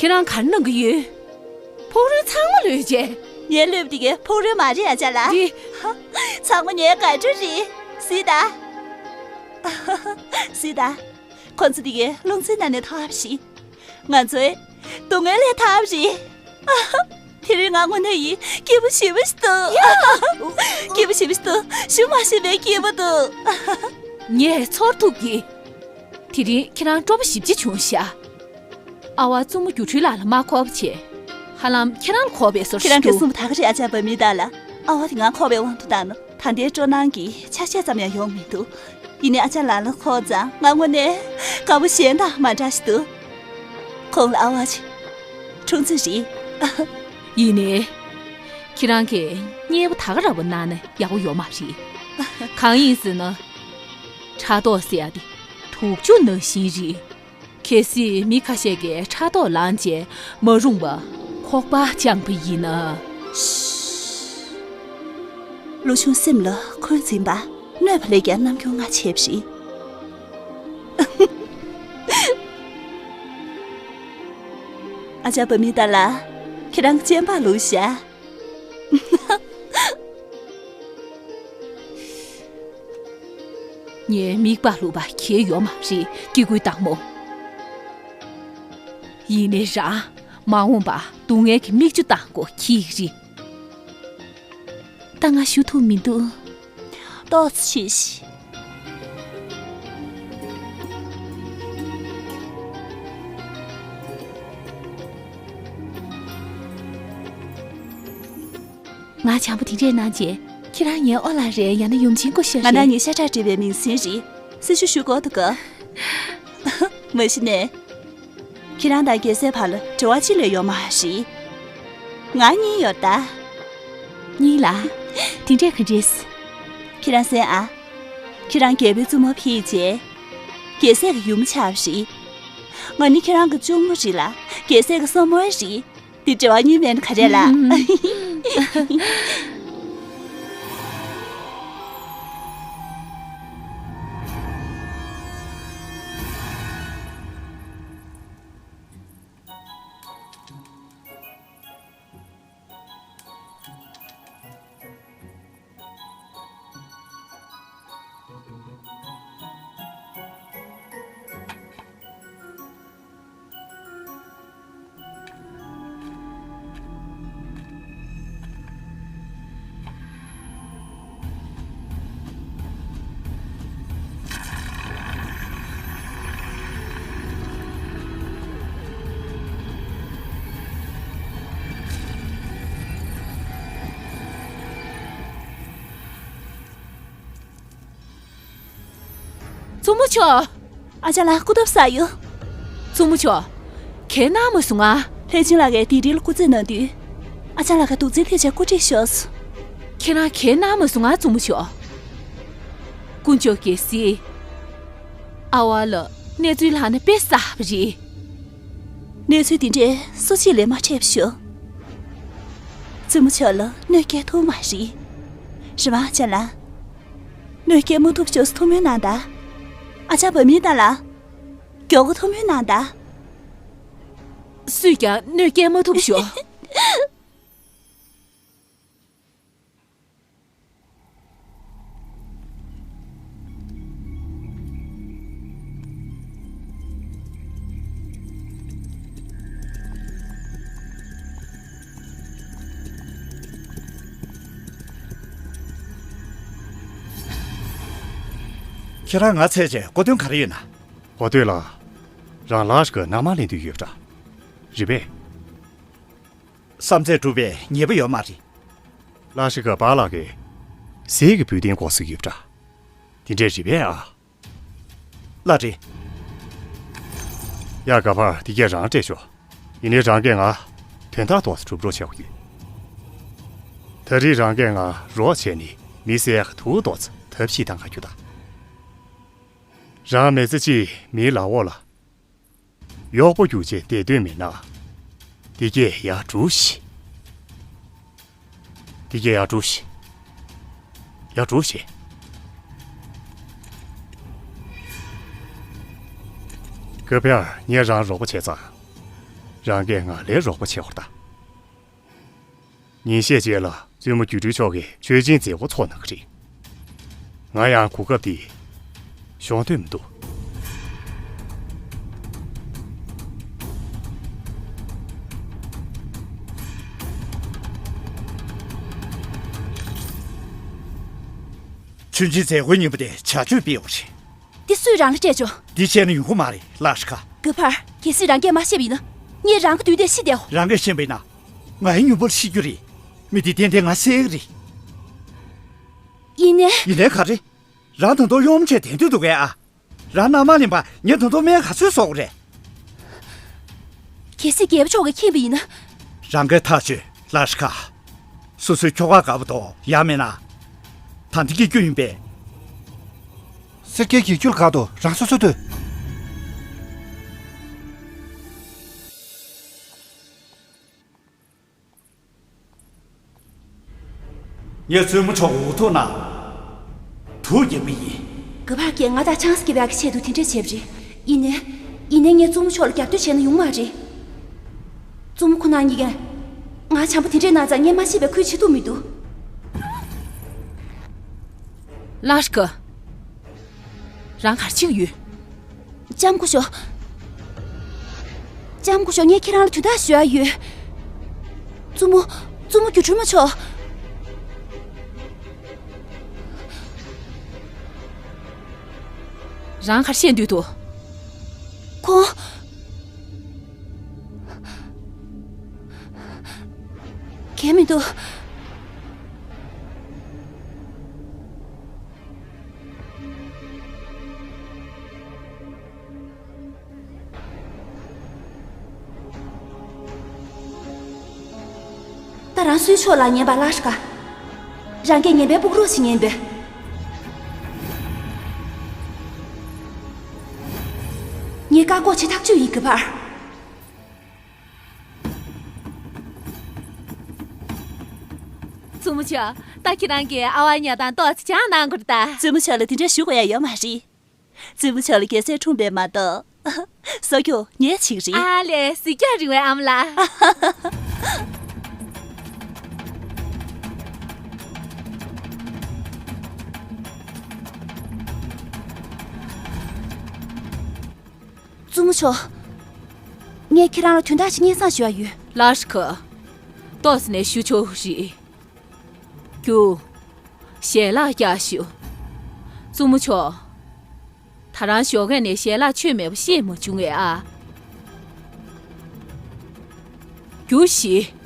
ཁྱེད་རང་ག་རེ་གནང་གི་ཡོད། ཕུག་རོན་ཚང་མ་ལོས་བྱས། ངའི་ལུས་པོ་དེ་གའི་ཕུག་རོན་མ་རེད་ཨ་ཅག་ལགས། འདི། ཚང་མ་ངའི་དགའ་སྤྲོ་རེད། གཟིགས་དང་། གཟིགས་དང་། ཁོ་ཚོ་དེ་གའི་རླུང་འཚུབ་ནང་ནས་ཐར་བ་རེད། ང་ཚོའི་སྡུག་བསྔལ་ལས་ཐར་བ་རེད། དེ་རིང་ང་དངོས་གནས་ཡིན་སྐྱིད་པོ་ཞེ་པོ་ཞིག་འདུག་སྐྱིད་པོ་ཞེ་པོ་ཞིག་འདུག་ཞུ་མ་ཤེས་པའི་སྐྱིད་པོ་འདུག་ངས་ཚོར་ཐུབ་ཀྱི། དེ་རིང་ཁྱེད་རང་སྤྲོ་པོ་ཞེ་པོ་ཅིག་བྱུང་ཤག་ཨ་བ་བཙུན་མོ་སྒྱུ་འཕྲུལ་ལགས་ལ་མ་འཁོར་བ་བྱས། ཧ་ལམ་ཁྱེད་རང་ལ་འཁོར་བའི་བཟོ་ཞིག་འདུག་ཁྱེད་རང་གིས་གསུངས་པ་ད་ག་རེད་ཨ་ཅག་བ་མི་དག་ལ། ཨ་བ་དེ་ང་འཁོར་བའི་དབང་དུ་བཏང་ན་ད་ལྟའི་སྤྲོ་སྣང་གི་ཆ་ཤས་ཙམ་ཡང་ཡོང་མི་འདུག་ཡིན་ནའི་ཨ་ཅག་ལགས་ལ་འཁོར་ཙང་ང་དངོས་གནས་དགའ་པོ་གཞན་དང་མ་འདྲ་ཞིག་འདུག་ཁོང་ལ་ཨ་བ་ཅིག་འཁྲུངས་ཚེ་རེད། ཡིན་ནའི། ཁྱེད་རང་གིས་མཉེས་པོ་ད་ག་རང་པོ་གནང་ན་ཡག་པོ་ཡོད་མ་རེད། གང་ཡིན་ཟེར་ན། ཕྲག་དོག་ཟེར་ཡ་དེ་དུག་ཆུ་ནང་བཞིན་རེད། གལ་སྲིད་མི་ཁ་ཤས་ཀྱིས་ཕྲག་དོག་ལངས་བྱས་མ་རུངས་པ་ཁོག་པ་བཅངས་པ་ཡིན་ན། ལོ་ཆུང་སེམས་ལ་འཁོན་འཛིན་པ། གནོད་པ་ལས་ཀྱང་རྣམ་འགྱུར་སྔ་ཆེ་བ་རེད། ཨ་ཅག་བ་མི་དག་ལ། ཁྱེད་རང་གི་སྤྱན་པག་ལུག་ཤ། ངའི་མིག་པག་ལུག་པ་གལ་ཡོད་མ་རེད་སྐྱེ་དགུའི་བདག་མོ། ཡིན་ནའི་རང་མ་འོངས་པ་སྡུག་བསྔལ་གྱི་མིག་ཆུ་བཏང་དགོས་ཀྱི་རེད། ད་ང་ཞུ་ཐུབ་མི་འདུག་ཏོག་ཙམ་བྱོས་ཤིག་ང་བྱམས་པོ་དེ་འདྲས་གནང་རྗེས་ཁྱེད་རང་ངའི་ཨོ་ལགས་རེད་ཡང་ན་ཡུམ་ཆེན་སྐུ་ཞབས་རེད། ང་ནི་ཤ་ཁྲག་འདྲེས་པའི་མིང་སྲིང་རེད། སྲི་ཞུ་ཞུ་དགོས་འདུག་ག་མ་གཞི་ནས། ཁྱེད་རང་དང་རྒྱལ་སྲས་བར་ལ་འབྲེལ་བ་ཅི་ལས་ཡོད་མ་རེད། ང་གཉིས་ཡོད་ད། གཉིས་ལ། དེ་འདྲས་ག་འདྲས། ཁྱེད་རང་གསན་ཨ། ཁྱེད་རང་རྒྱལ་པོའི་བཙུན་མོ་ཕེབས་རྗེས། རྒྱལ་སྲས་ཀྱི་ཡུམ་ཆགས་པ་རེད། ང་ནི་ཁྱེད་རང་གི་གཅུང་མོ་རེད་ལ་རྒྱལ་སྲས་ཀྱི་སྲས་མོ་རེད། འདི་འབྲེལ་བ་གཉིས་མེད་ན་ག་རེ་ལ། གཙོ་མོ་མཆོག་ཨ་ཅག་ལགས་སྐུ་ཐོབ་ཟ་ཡོད། གཙོ་མོ་མཆོག་གལ་གནང་མ་སོང་ང་། ལྷས་བྱིན་ལགས་ཀྱིས་དེ་རིང་ལ་སྐུ་རྩེད་གནང་དུས། ཨ་ཅག་ལགས་ཀྱི་དུག་རྫས་ཐེབས་ཆག་སྐུ་སྲིད་ཤོར་སོང་། ཁྱེད་རང་གལ་གནང་མ་སོང་ང་། གཙོ་མོ་མཆོག་དཀོན་མཆོག་གལ་སྲིད། ཨ་ཝ་ལ་གནས་ཚུལ་ལྷག་ན་དཔེ་གསར་པ་རེད། གནས་ཚུལ་དེ་འདྲས་སུ་གཅིག་ལས་མ་འཕྲད་པ་ཞུ། གཙོ་མོ་མཆོག་ལ་གནོད་སྐྱེལ་ཐུབ་མ་རེད། རེད་པ་ཨ་ཅག་ལགས། གནོད་སྐྱེལ་མ་ཐུབ་ཞོག་ཐུགས་སྨོན་གནང་དང་། ཨ་ཅག་བུད་མེད་དང་ལ། མགྱོགས་པོ་ཐུགས་སྨོན་གནང་དང་། སུས་ཀྱང་གནོད་སྐྱེལ་མ་ཐུབ་ཞོག་ཁྱེད་རང་ང་འཚོལ་བྱས་གོ་དོན་ག་རེ་ཡོད་ན། གོ་དོན་ལ། རང་ལ་ཞིག་གི་མནའ་མ་ལེན་འདོད་ཡོད་པ་འདྲ། རེད་པས། བསམ་ཚད་གྲུབ་པའི་ཉེས་པ་ཡོད་མ་རེད། ལ་ཞིག་གི་པཱ་ལགས་ཀྱིས་ཟས་ཀྱི་འབུལ་རྟེན་དགོས་ས་ཡོད་པ་འདྲ། དེ་འདྲས་རེད་པས་ཨ། ལགས་རེད། ཡ་ག་པར་དེ་གས་རང་སྤྲད་ཤོག་ཡིན་ནའི་རང་གིས་ང་དོན་དག་ཏོག་ཙམ་སྒྲུབ་རོགས་བྱ་དགོས་ཡོད། ད་རེས་རང་གིས་ང་རོགས་བྱས་ནས་མི་བསད་ཁ་ཐུག་ཏོག་ཙམ་ཐབས་ཤེས་བཏང་ག་རྒྱུ་ད། རང་མི་ཚེ་གཅིག་མིའི་ལག་འོག་ལ། གཡོག་པོ་རྒྱུག་བྱས་བསྡད་འདོད་མེད་ན། འདི་གས་ཡར་སྒྲུགས་ཤིག་འདི་གས་ཡར་སྒྲུགས་ཤིག་ཡར་སྒྲུགས་ཤིག་ག་པར་ངས་རང་རོགས་པ་བྱས་ཙང་། རང་གིས་ང་ལ་རོགས་པ་བྱེད་དགོས་ད། ཉིན་ཤས་རྗེས་ལ་བཙུན་མོ་སྒྱུ་འཕྲུལ་མཆོག་གིས་མཆོད་སྦྱིན་མཛད་སྒོ་ཚོགས་གནང་གི་རེད། ང་ཡང་གོ་སྐབས་དེ་ཤོང་འདོད་མི་འདུག་མཆོད་སྦྱིན་མཛད་སྒོའི་ཉིན་མོ་དེ་བྱ་སྤྱོད་སྤེལ་བ་རེད། དེ་སུས་རང་ལ་སྤྲད་ཆོག་དེ་བྱས་ན་ཡོང་གི་མ་རེད་ལ་ཤི་ཁ། ག་པར་གལ་སྲིད་རང་གིས་མ་བཤད་པ་ཡིན་ན། ངས་རང་གི་མདུན་དེར་ཤི་བསྡད་འོ། རང་གིས་ཤེས་པ་ཡིན་ན། ང་ཡི་མྱུར་པོར་ཤི་རྒྱུ་རེད། མི་དེ་ཏན་ཏན་ང་བསད་ཀྱི་རེད། ཡིན་ནའི། ཡིན་ནའི་ག་རེ། རང་ད་དུང་གཡོག་མོ་བྱས་བསྡད་འདོད་འདུག་གས་ཨ། རང་མནའ་མ་ལེན་པ་ངས་ད་དུང་སྨན་ག་ཚོད་གསོག་དགོས་རེད། གལ་སྲིད་རྒྱལ་པོ་མཆོག་གིས་མཁྱེན་པ་ཡིན་ན། རང་གིས་ཐག་ཆོད་ལ་ཤི་ཁ། སོ་སོའི་ཁྱོ་ག་དགའ་པོ་དོ་ཡ་མེད་ན། ད་འདི་སྐྱེ་རྒྱུ་ཡིན་པས། སེར་སྐྱའི་གྱེས་རྒྱུ་ལ་དགའ་དོ་རང་སོ་སོ་ལྟོས། ངས་བཙུན་མོ་མཆོག་འུ་ཐུག་ན། དུག་རྒྱག་གི་ཡིན། ག་པར་གྱིས་ང་དང་ཆང་ས་སྐྱེ་བའི་ཆེད་དུ་དེ་འདྲས་བྱས་པ་རེད། ཡིན་ནའི། ཡིན་ནའི་ངས་བཙུན་མོ་མཆོག་ལ་རྒྱབ་སྐྱོར་བྱས་ན་ཡོང་མ་རེད། བཙུན་མོ་ཁོ་ན་གཉིས་ཀས། ང་བྱམས་པོ་དེ་འདྲས་གནང་ཙང་ངས་མ་ཤེས་པའི་ཁུལ་བྱེད་ཐུབ་མི་འདུག་ལ་ཤི་ཁ། རང་ག་རེ་བྱེད་ཀྱི་ཡོད། ལྕམ་སྐུ་ཞབས། ལྕམ་སྐུ་ཞབས་ངས་ཁྱེད་རང་ལ་དོན་དག་ཞུ་ཡ་ཡོད། བཙུན་མོ། བཙུན་མོ་སྒྱུ་འཕྲུལ་མ་མཆོག་རང་ག་རེ་བཤད་འདོད་འདུག་ཁོང་། གལ་མི་འདུག་ད་རང་སུའི་ཕྱོགས་ལ་ཉན་པ་ལ་ཤི་ཁ། རང་གིས་ཉན་པའི་ཕུག་རོགས་ཤིག་ཉན་པས། ངས་བཀག་འགོག་བྱེད་ཐག་ཆོད་ཡིན་གི་བར། བཙུན་མོ་མཆོག་ད་ཁྱེད་རང་གིས་ཨ་བ་ཉ་དང་ཏོག་ཙམ་སྦྱང་གནང་དགོས་རེད་ད། བཙུན་མོ་མཆོག་ལ་དེ་འདྲ་ཞུ་དགོས་ཡ་ཡོད་མ་རེད། བཙུན་མོ་མཆོག་ལ་རྒྱལ་སྲས་འཁྲུངས་པས་མ་གཏོགས། གསོ་སྐྱོང་ངས་བྱེད་ཀྱི་རེད། ཨ་ལས་གཟིགས་རྒྱང་རིང་བའི་ཨ་མ་ལགས། བཙུན་མོ་མཆོག་ངས་ཁྱེད་རང་ལ་དོན་དག་ཅིག་སྙན་སེང་ཞུ་ཡ་ཡོད། ལ་ཤི་ཁ། ཏོག་ཙམ་ནས་ཞུ་ཆོག་རེད། རྒྱུ། ཞལ་ལག་བཀྱག་ཞུ། བཙུན་མོ་མཆོག་ད་རང་ཞོགས་ཀས་ནས་ཞལ་ལག་མཆོད་མེད་པ་བཤད་མ་བྱུང་ངས་ཨ། རྒྱུ་ཞིག།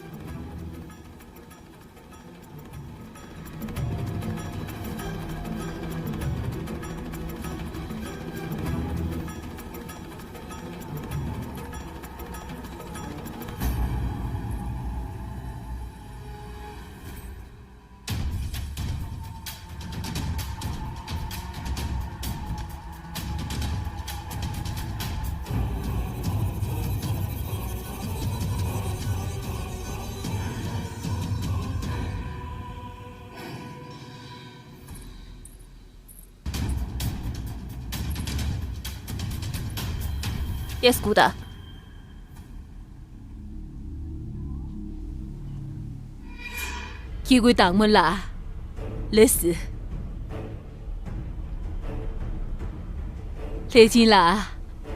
ཨེས་ཀུ་ད། སྐྱེ་དགུའི་བདག་མོ་ལགས། ལགས་སོ། ལྷས་བྱིན་ལགས།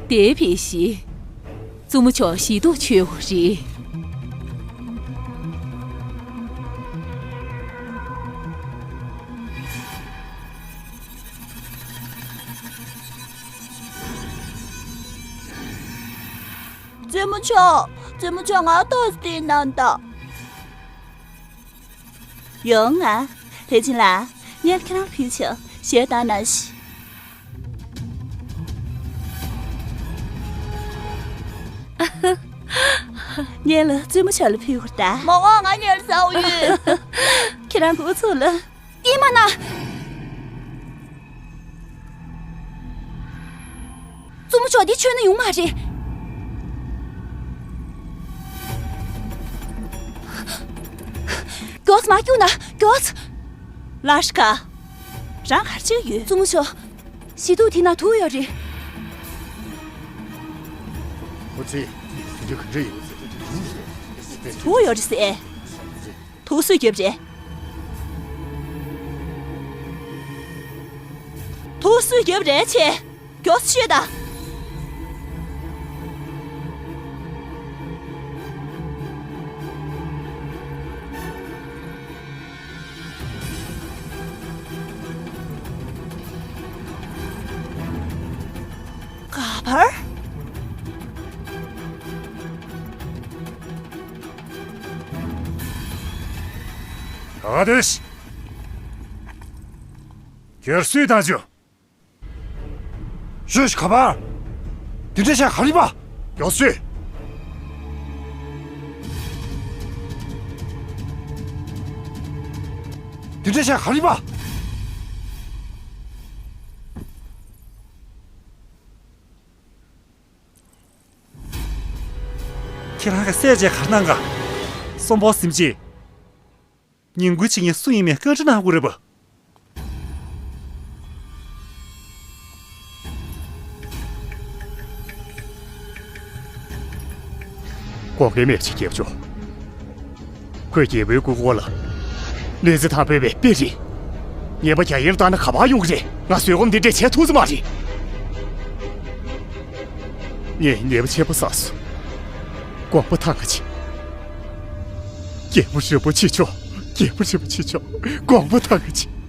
དེ་ཕེབས་ཤིག། བཙུན་མོ་མཆོག་ཞི་སྡུག་ཆེ་བ་རེད། བཙུན་མོ་མཆོག། བཙུན་མོ་མཆོག། ང་ཏོག་ཙམ་གནང་དང་། ཡོང་ང་། ལྷས་བྱིན་ལགས། ངས་ཁྱེད་རང་ཕུལ་ཆོག། ཞལ་གདམས་གནང་ཞིག། ངས་ལ་བཙུན་མོ་མཆོག་ལ་ཕུལ་བར་གདའ། མ་འོངས་ང་གཉེར་ས་འོ་ཡོད། ཁྱེད་རང་འགོ་ཚུགས་ལ། ཨེ་མ་ན། བཙུན་མོ་མཆོག་འདི་མཆོད་ན་ཡོང་མ་རེད། མགྱོགས་མ་རྒྱུགས་ན་མགྱོགས། ལ་ཤི་ཀ། རང་གར་ཅིག་ཡོད། བཙུན་མོ་མཆོག། ཞི་སྡུག་དེ་ན་དུག་ཡོད་རེད། ཁོ་ཚོས་དེ་འདྲ་ག་འདྲ་ཡོད། དུག་ཡོད་རེད་ཟེར། དུག་སུས་བརྒྱབ་རེད། དུག་སུས་བརྒྱབ་རེད་ཆེ། མགྱོགས་ཤོད་ད། ག་པར། ག་དེ་ཤི། ཁྱེད་སུས་བཏང་བྱུང་། ཤོད་ཤི། ག་པར། དེ་འདྲ་བྱས་ག་རེ་པ། མགྱོགས་ཤོད། དེ་འདྲ་བྱས་ག་རེ་པ། ཁྱེད་རང་གི་སྲས་བཅས་གར་གནང་ག། གསོན་པོ་སེམས་ཅན། ཉིན་གུང་ཕྱི་ཉིན་སུ་ཡིན་མིན་བཀའ་འདྲི་གནང་དགོས་རེད་པ། དགོངས་པའི་མེད་ཅིག་རྒྱལ་པོ་མཆོག། ཁོས་རྒྱལ་པོའི་སྐུ་འཁོར་ལ་གནོད་འཚེ་བཏང་ཕོད་པའི་དཔེ་རེད། ངེས་པ་རྒྱ་ཡིར་བཏང་ན་ག་པར་ཡོང་གི་རེད། ང་བཟོད་སྒོམ་འདི་འདྲས་བྱས་ཐུབ་ས་མ་རེད། ངས་ཉེས་པ་ཆེན་པོ་བསགས་སོང་། དགོངས་པ་ཐང་ག་བྱེད། རྒྱལ་པོ་རིན་པོ་ཆེ་མཆོག། རྒྱལ་པོ་རིན་པོ་ཆེ་མཆོག། དགོངས་པ་ཐང་ག་བྱེད།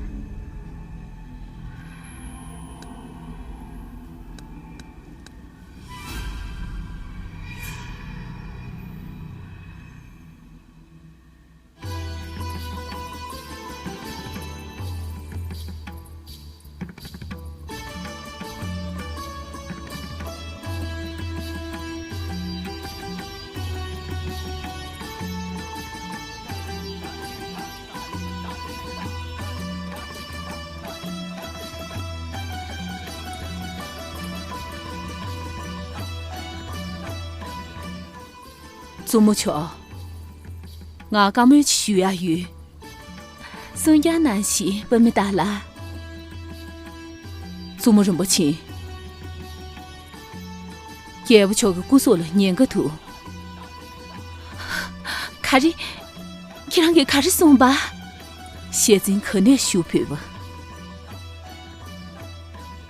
བཙུན་མོ་མཆོག། ང་བཀའ་མོལ་ཅིག་ཞུ་ཡ་ཡོད། གསུང་རྐྱང་གནང་ཞིག། པདྨ་ཏཱ་ལ། བཙུན་མོ་རིན་པོ་ཆེ། རྒྱལ་པོ་མཆོག་གི་སྐུ་སྲོག་ལ་ཉེན་ཁ་འདུག། ག་རེ། ཁྱེད་རང་གིས་ག་རེ་གསུངས་པ། ཤེས་ཚིག་ག་ནས་ཞུ་ཕོད་པ།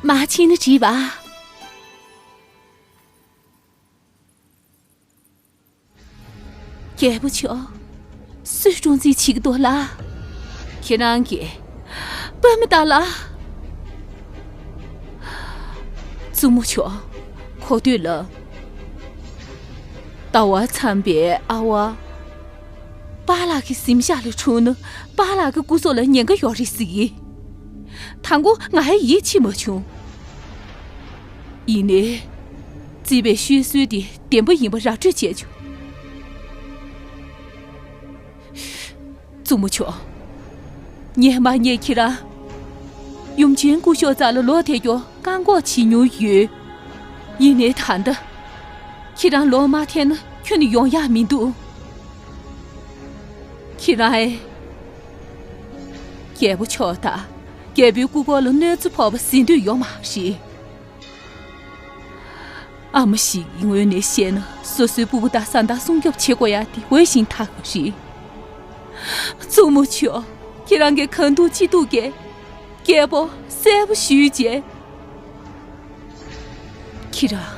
མ་ཕྱིན་ན་བྲིས་པ། རྒྱལ་པོ་མཆོག། སུས་སྲུང་བརྩི་བྱེད་ཀྱི་འདུག་ལ། ཁྱེད་རང་གིས། པདྨ་ཏཱ་ལ། བཙུན་མོ་མཆོག། གོ་ཐོས་ལ། ཟླ་བ་ཚངས་པའི་ཨ་ཝ། པཱ་ལགས་ཀྱི་གཟིམ་ཤག་ལ་འཁྲུངས་ན་པཱ་ལགས་ཀྱི་སྐུ་སྲོག་ལ་ཉེན་ཁ་ཡོད་རེད་ཟེར་གི། དང་པོ་ང་ཡི་ཡིད་ཆེས་མ་བྱུང་། ཡིན་ནའི། བརྩིས་པའི་ཤོད་སྲོལ་དེ་བདེན་པ་ཡིན་པ་ར་སྤྲོད་བྱས་བྱུང་། བཙུན་མོ་མཆོག། ངས་མ་ཉེས་ཁྱེད་རང་། ཡུམ་ཆེན་སྐུ་ཞབས་རྩ་ལ་ལོག་ཐེབས་རྒྱུ་བཀག་འགོག་བྱེད་མྱོང་ཡོད། ཡིན་ནའི་ད་ལྟ། ཁྱེད་རང་ལོག་མ་ཐེབས་ན་ཁྱོན་ནས་ཡོང་ཡག་མི་འདུག། ཁྱེད་རང་ཨེ། རྒྱལ་པོ་མཆོག་དང་རྒྱལ་པོའི་སྐུ་འཁོར་ལ་གནོད་འཚེ་ཕོག་པ་གཟིགས་འདོད་ཡོད་མ་རེད། ཨ་མ་ཞིག་གི་ངོས་ནས་བཤད་ན། སོ་སོའི་སྤུ་གུ་དང་བཟའ་ཟླ་སྲུང་སྐྱོབ་བྱེད་དགོས་ཡ་དེ་འོས་ཤིང་ཐག་པ་རེད། མཚོ་མོ་ཁྱོད། ཁྱེད་རང་གིས་གང་ཐུབ་ཅི་ཐུབ་བྱས། རྒྱལ་པོ་གསལ་པོ་ཞུས་བྱས། ཁྱེད་རང་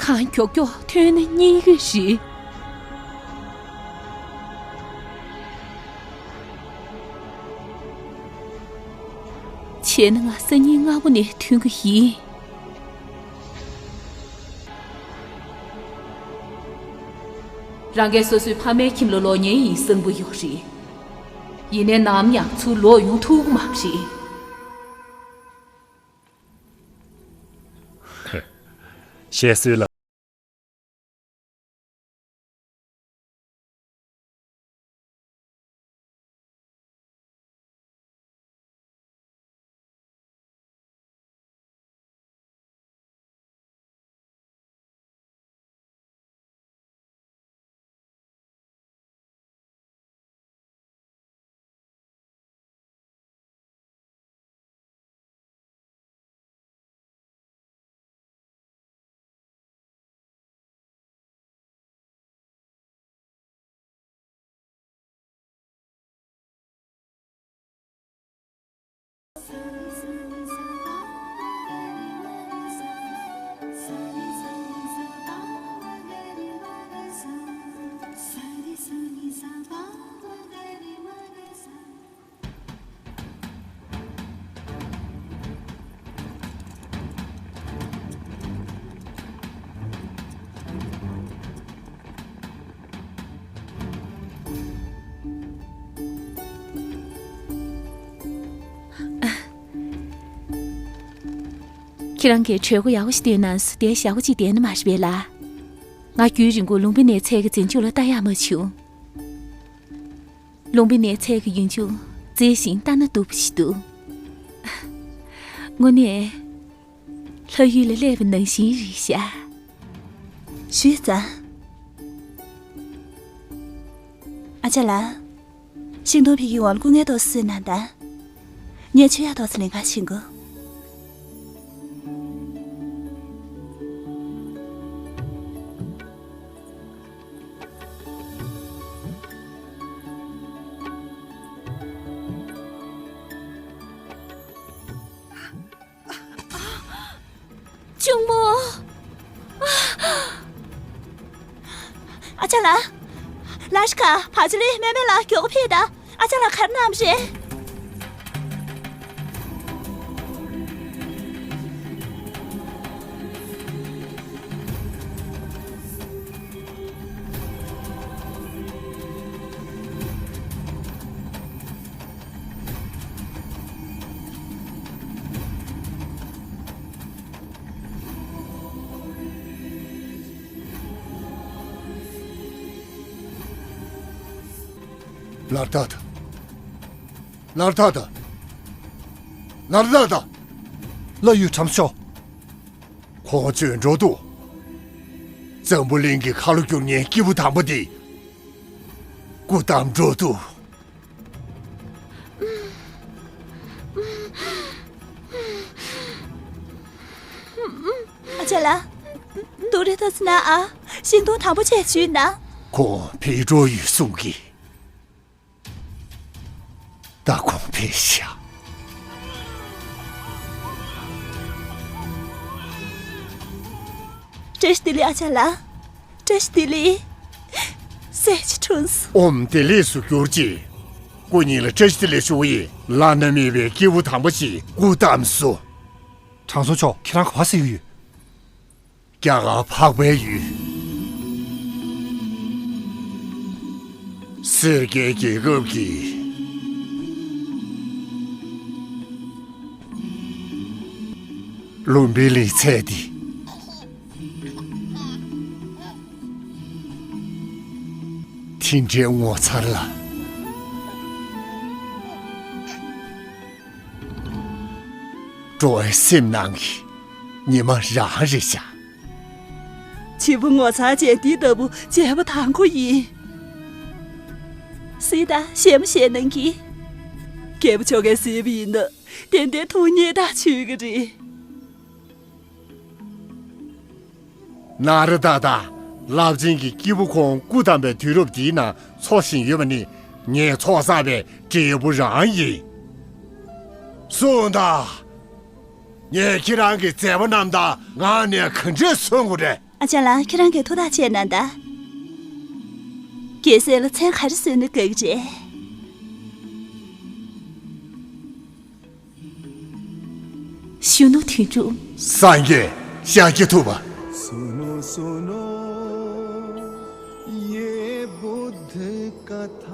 གང་མགྱོགས་མགྱོགས་ཐོན་ན་སྙིང་རེ་རེད། བྱས་ན་ང་སང་ཉིན་སྔ་པོ་ནས་ཐོན་གྱི་ཡིན། རང་གིས་སོ་སོའི་ཕ་མའི་ཁྱིམ་ལ་ལོག་མཁན་ཡིན་བསམ་གྱི་ཡོད་རེད། ཡིན་ནའི་ནམ་ཡང་ཚུར་ལོག་ཡོང་ཐུབ་ཀྱི་མ་རེད། བཤད་སྲོལ་ལ། ཁྱེད་རང་གིས་གྲོས་འགོ་ཡག་པོ་ཞིག་བཏོན་གནང་སོང་། དེ་ཞག་པོ་གཅིག་བསྡད་ནི་མ་རེད་པས་ལགས། ང་རྒྱུན་རིང་པོ་ལུང་པའི་ནགས་ཚལ་གྱི་འཛིན་སྐྱོང་ལ་ལྟ་ཡག་མ་བྱུང་། ལུང་པའི་ནགས་ཚལ་གྱི་ཡུལ་ལྗོངས་མཛེས་ཤིང་ལྟ་ན་སྡུག་པ་ཞིག་འདུག། དངོས་གནས་ལྷ་ཡུལ་ལ་སླེབས་པ་ནང་བཞིན་རེད་ཤག། ཞུས་ཙང་། ཨ་ཅག་ལགས། ཤིང་སྡོང་ཕུད་ཀྱི་འོག་ལ་སྐུ་ངལ་ཏོག་ཙམ་གནང་དང་། ངས་མཆོད་ཡག་ཏོག་ཙམ་ལེན་ག་ཕྱིན་དགོས། གཅུང་མོ། ཨ་ཅག་ལགས། ལ་ཤི་ཀ་བ་ཇི་ལི་མེ་མེ་ལགས་མགྱོགས་པོ་ཕེབས་དང་། ཨ་ཅག་ལགས་ག་རེ་གནང་བ་རེད། ནར་ཐ་ཐ། ནར་ཐ་ཐ། ནར་ཐ་ཐ། ལྷ་ཡུལ་ཁྲམ་ཤོག། ཁོང་ཚོས་འགྲོ་འདུག། འཛམ་བུ་གླིང་གི་ཁ་ལོ་བསྒྱུར་མཁན་སྐྱེས་བུ་དམ་པ་འདི། སྐུ་བལྟམས་འགྲོ་འདུག། ཨ་ཅག་ལགས། སྡུག་རུས་ཏོག་ཙམ་གནང་ཨ། ཤིང་སྡོང་དམ་པོ་བྱས་བཅུག་གནང་། ཁོང་ཕེབས་འགྲོ་ཡོད་གསུང་གི། ད་ཁོང་ཕེབས་ཤག། བཀྲ་ཤིས་བདེ་ལེགས་ཨ་ཅག་ལགས། བཀྲ་ཤིས་བདེ་ལེགས། སྲས་ཀྱི་འཁྲུངས་སོ། ཨོཾ་བདེ་ལེགས་སུ་གྱུར་ཅིག། སྐུ་ཉིད་ལ་བཀྲ་ཤིས་བདེ་ལེགས་ཞུ་བ་ཡིན། བླ་ན་མེད་པའི་སྐྱེས་བུ་དམ་པ་ཞིག་སྐུ་བལྟམས་སོ། དྲང་སྲོང་མཆོག། ཁྱེད་རང་ག་པར་གཟིགས་ཡོད། རྒྱ་གར་འཕགས་པའི་ཡུལ། སེར་སྐྱའི་རྒྱལ་ཁབ་ཀྱི་ལུམ་བི་ནིའི་ཚལ་འདི། དེ་འདྲའི་ངོ་མཚར་ལ། འགྲོ་བའི་སེམས་ནང་གི་ཉི་མ་རང་རེད་ཤག། བྱིས་པ་ངོ་མཚར་ཅན་འདི་ལྟ་བུ་བྱས་པ་དང་པོ་ཡིན། སྲིད་དང་ཞལ་མོ་ཞལ་གནང་གི། རྒྱལ་པོ་མཆོག་གིས་གཟིགས་པ་ཡིན་ན་ཏན་ཏན་ཐུགས་མཉེས་དང་མཆོད་ཀྱི་རེད། ན་ར་ད་ད། རླབས་ཆེན་གྱི་སྐྱེས་བུ་ཁོང་སྐུ་བལྟམས་པའི་དུས་རབས་འདིའི་ནང་འཚོ་བཞིན་ཡོད་པ་ནི་ངས་ཚོགས་བསགས་པའི་འབྲས་བུ་རང་ཡིན། གསུངས་དང་། ངས་ཁྱེད་རང་གི་མཛད་པ་རྣམས་དང་ངག་ནས་ག་འདྲས་གསུང་དགོས་རེད། ཨ་ཅག་ལགས། ཁྱེད་རང་གིས་ཐུགས་ཐག་བཅད་གནང་དང་། རྒྱལ་སྲས་ལ་མཚན་ག་རེ་གསོལ་ན་དགའ་གི་རེད། གཞོན་ནུ་དོན་གྲུབ། སངས་རྒྱས་ཤཱཀྱ་ཐུབ་པ། सुनो सुनो ये बुद्ध कथा।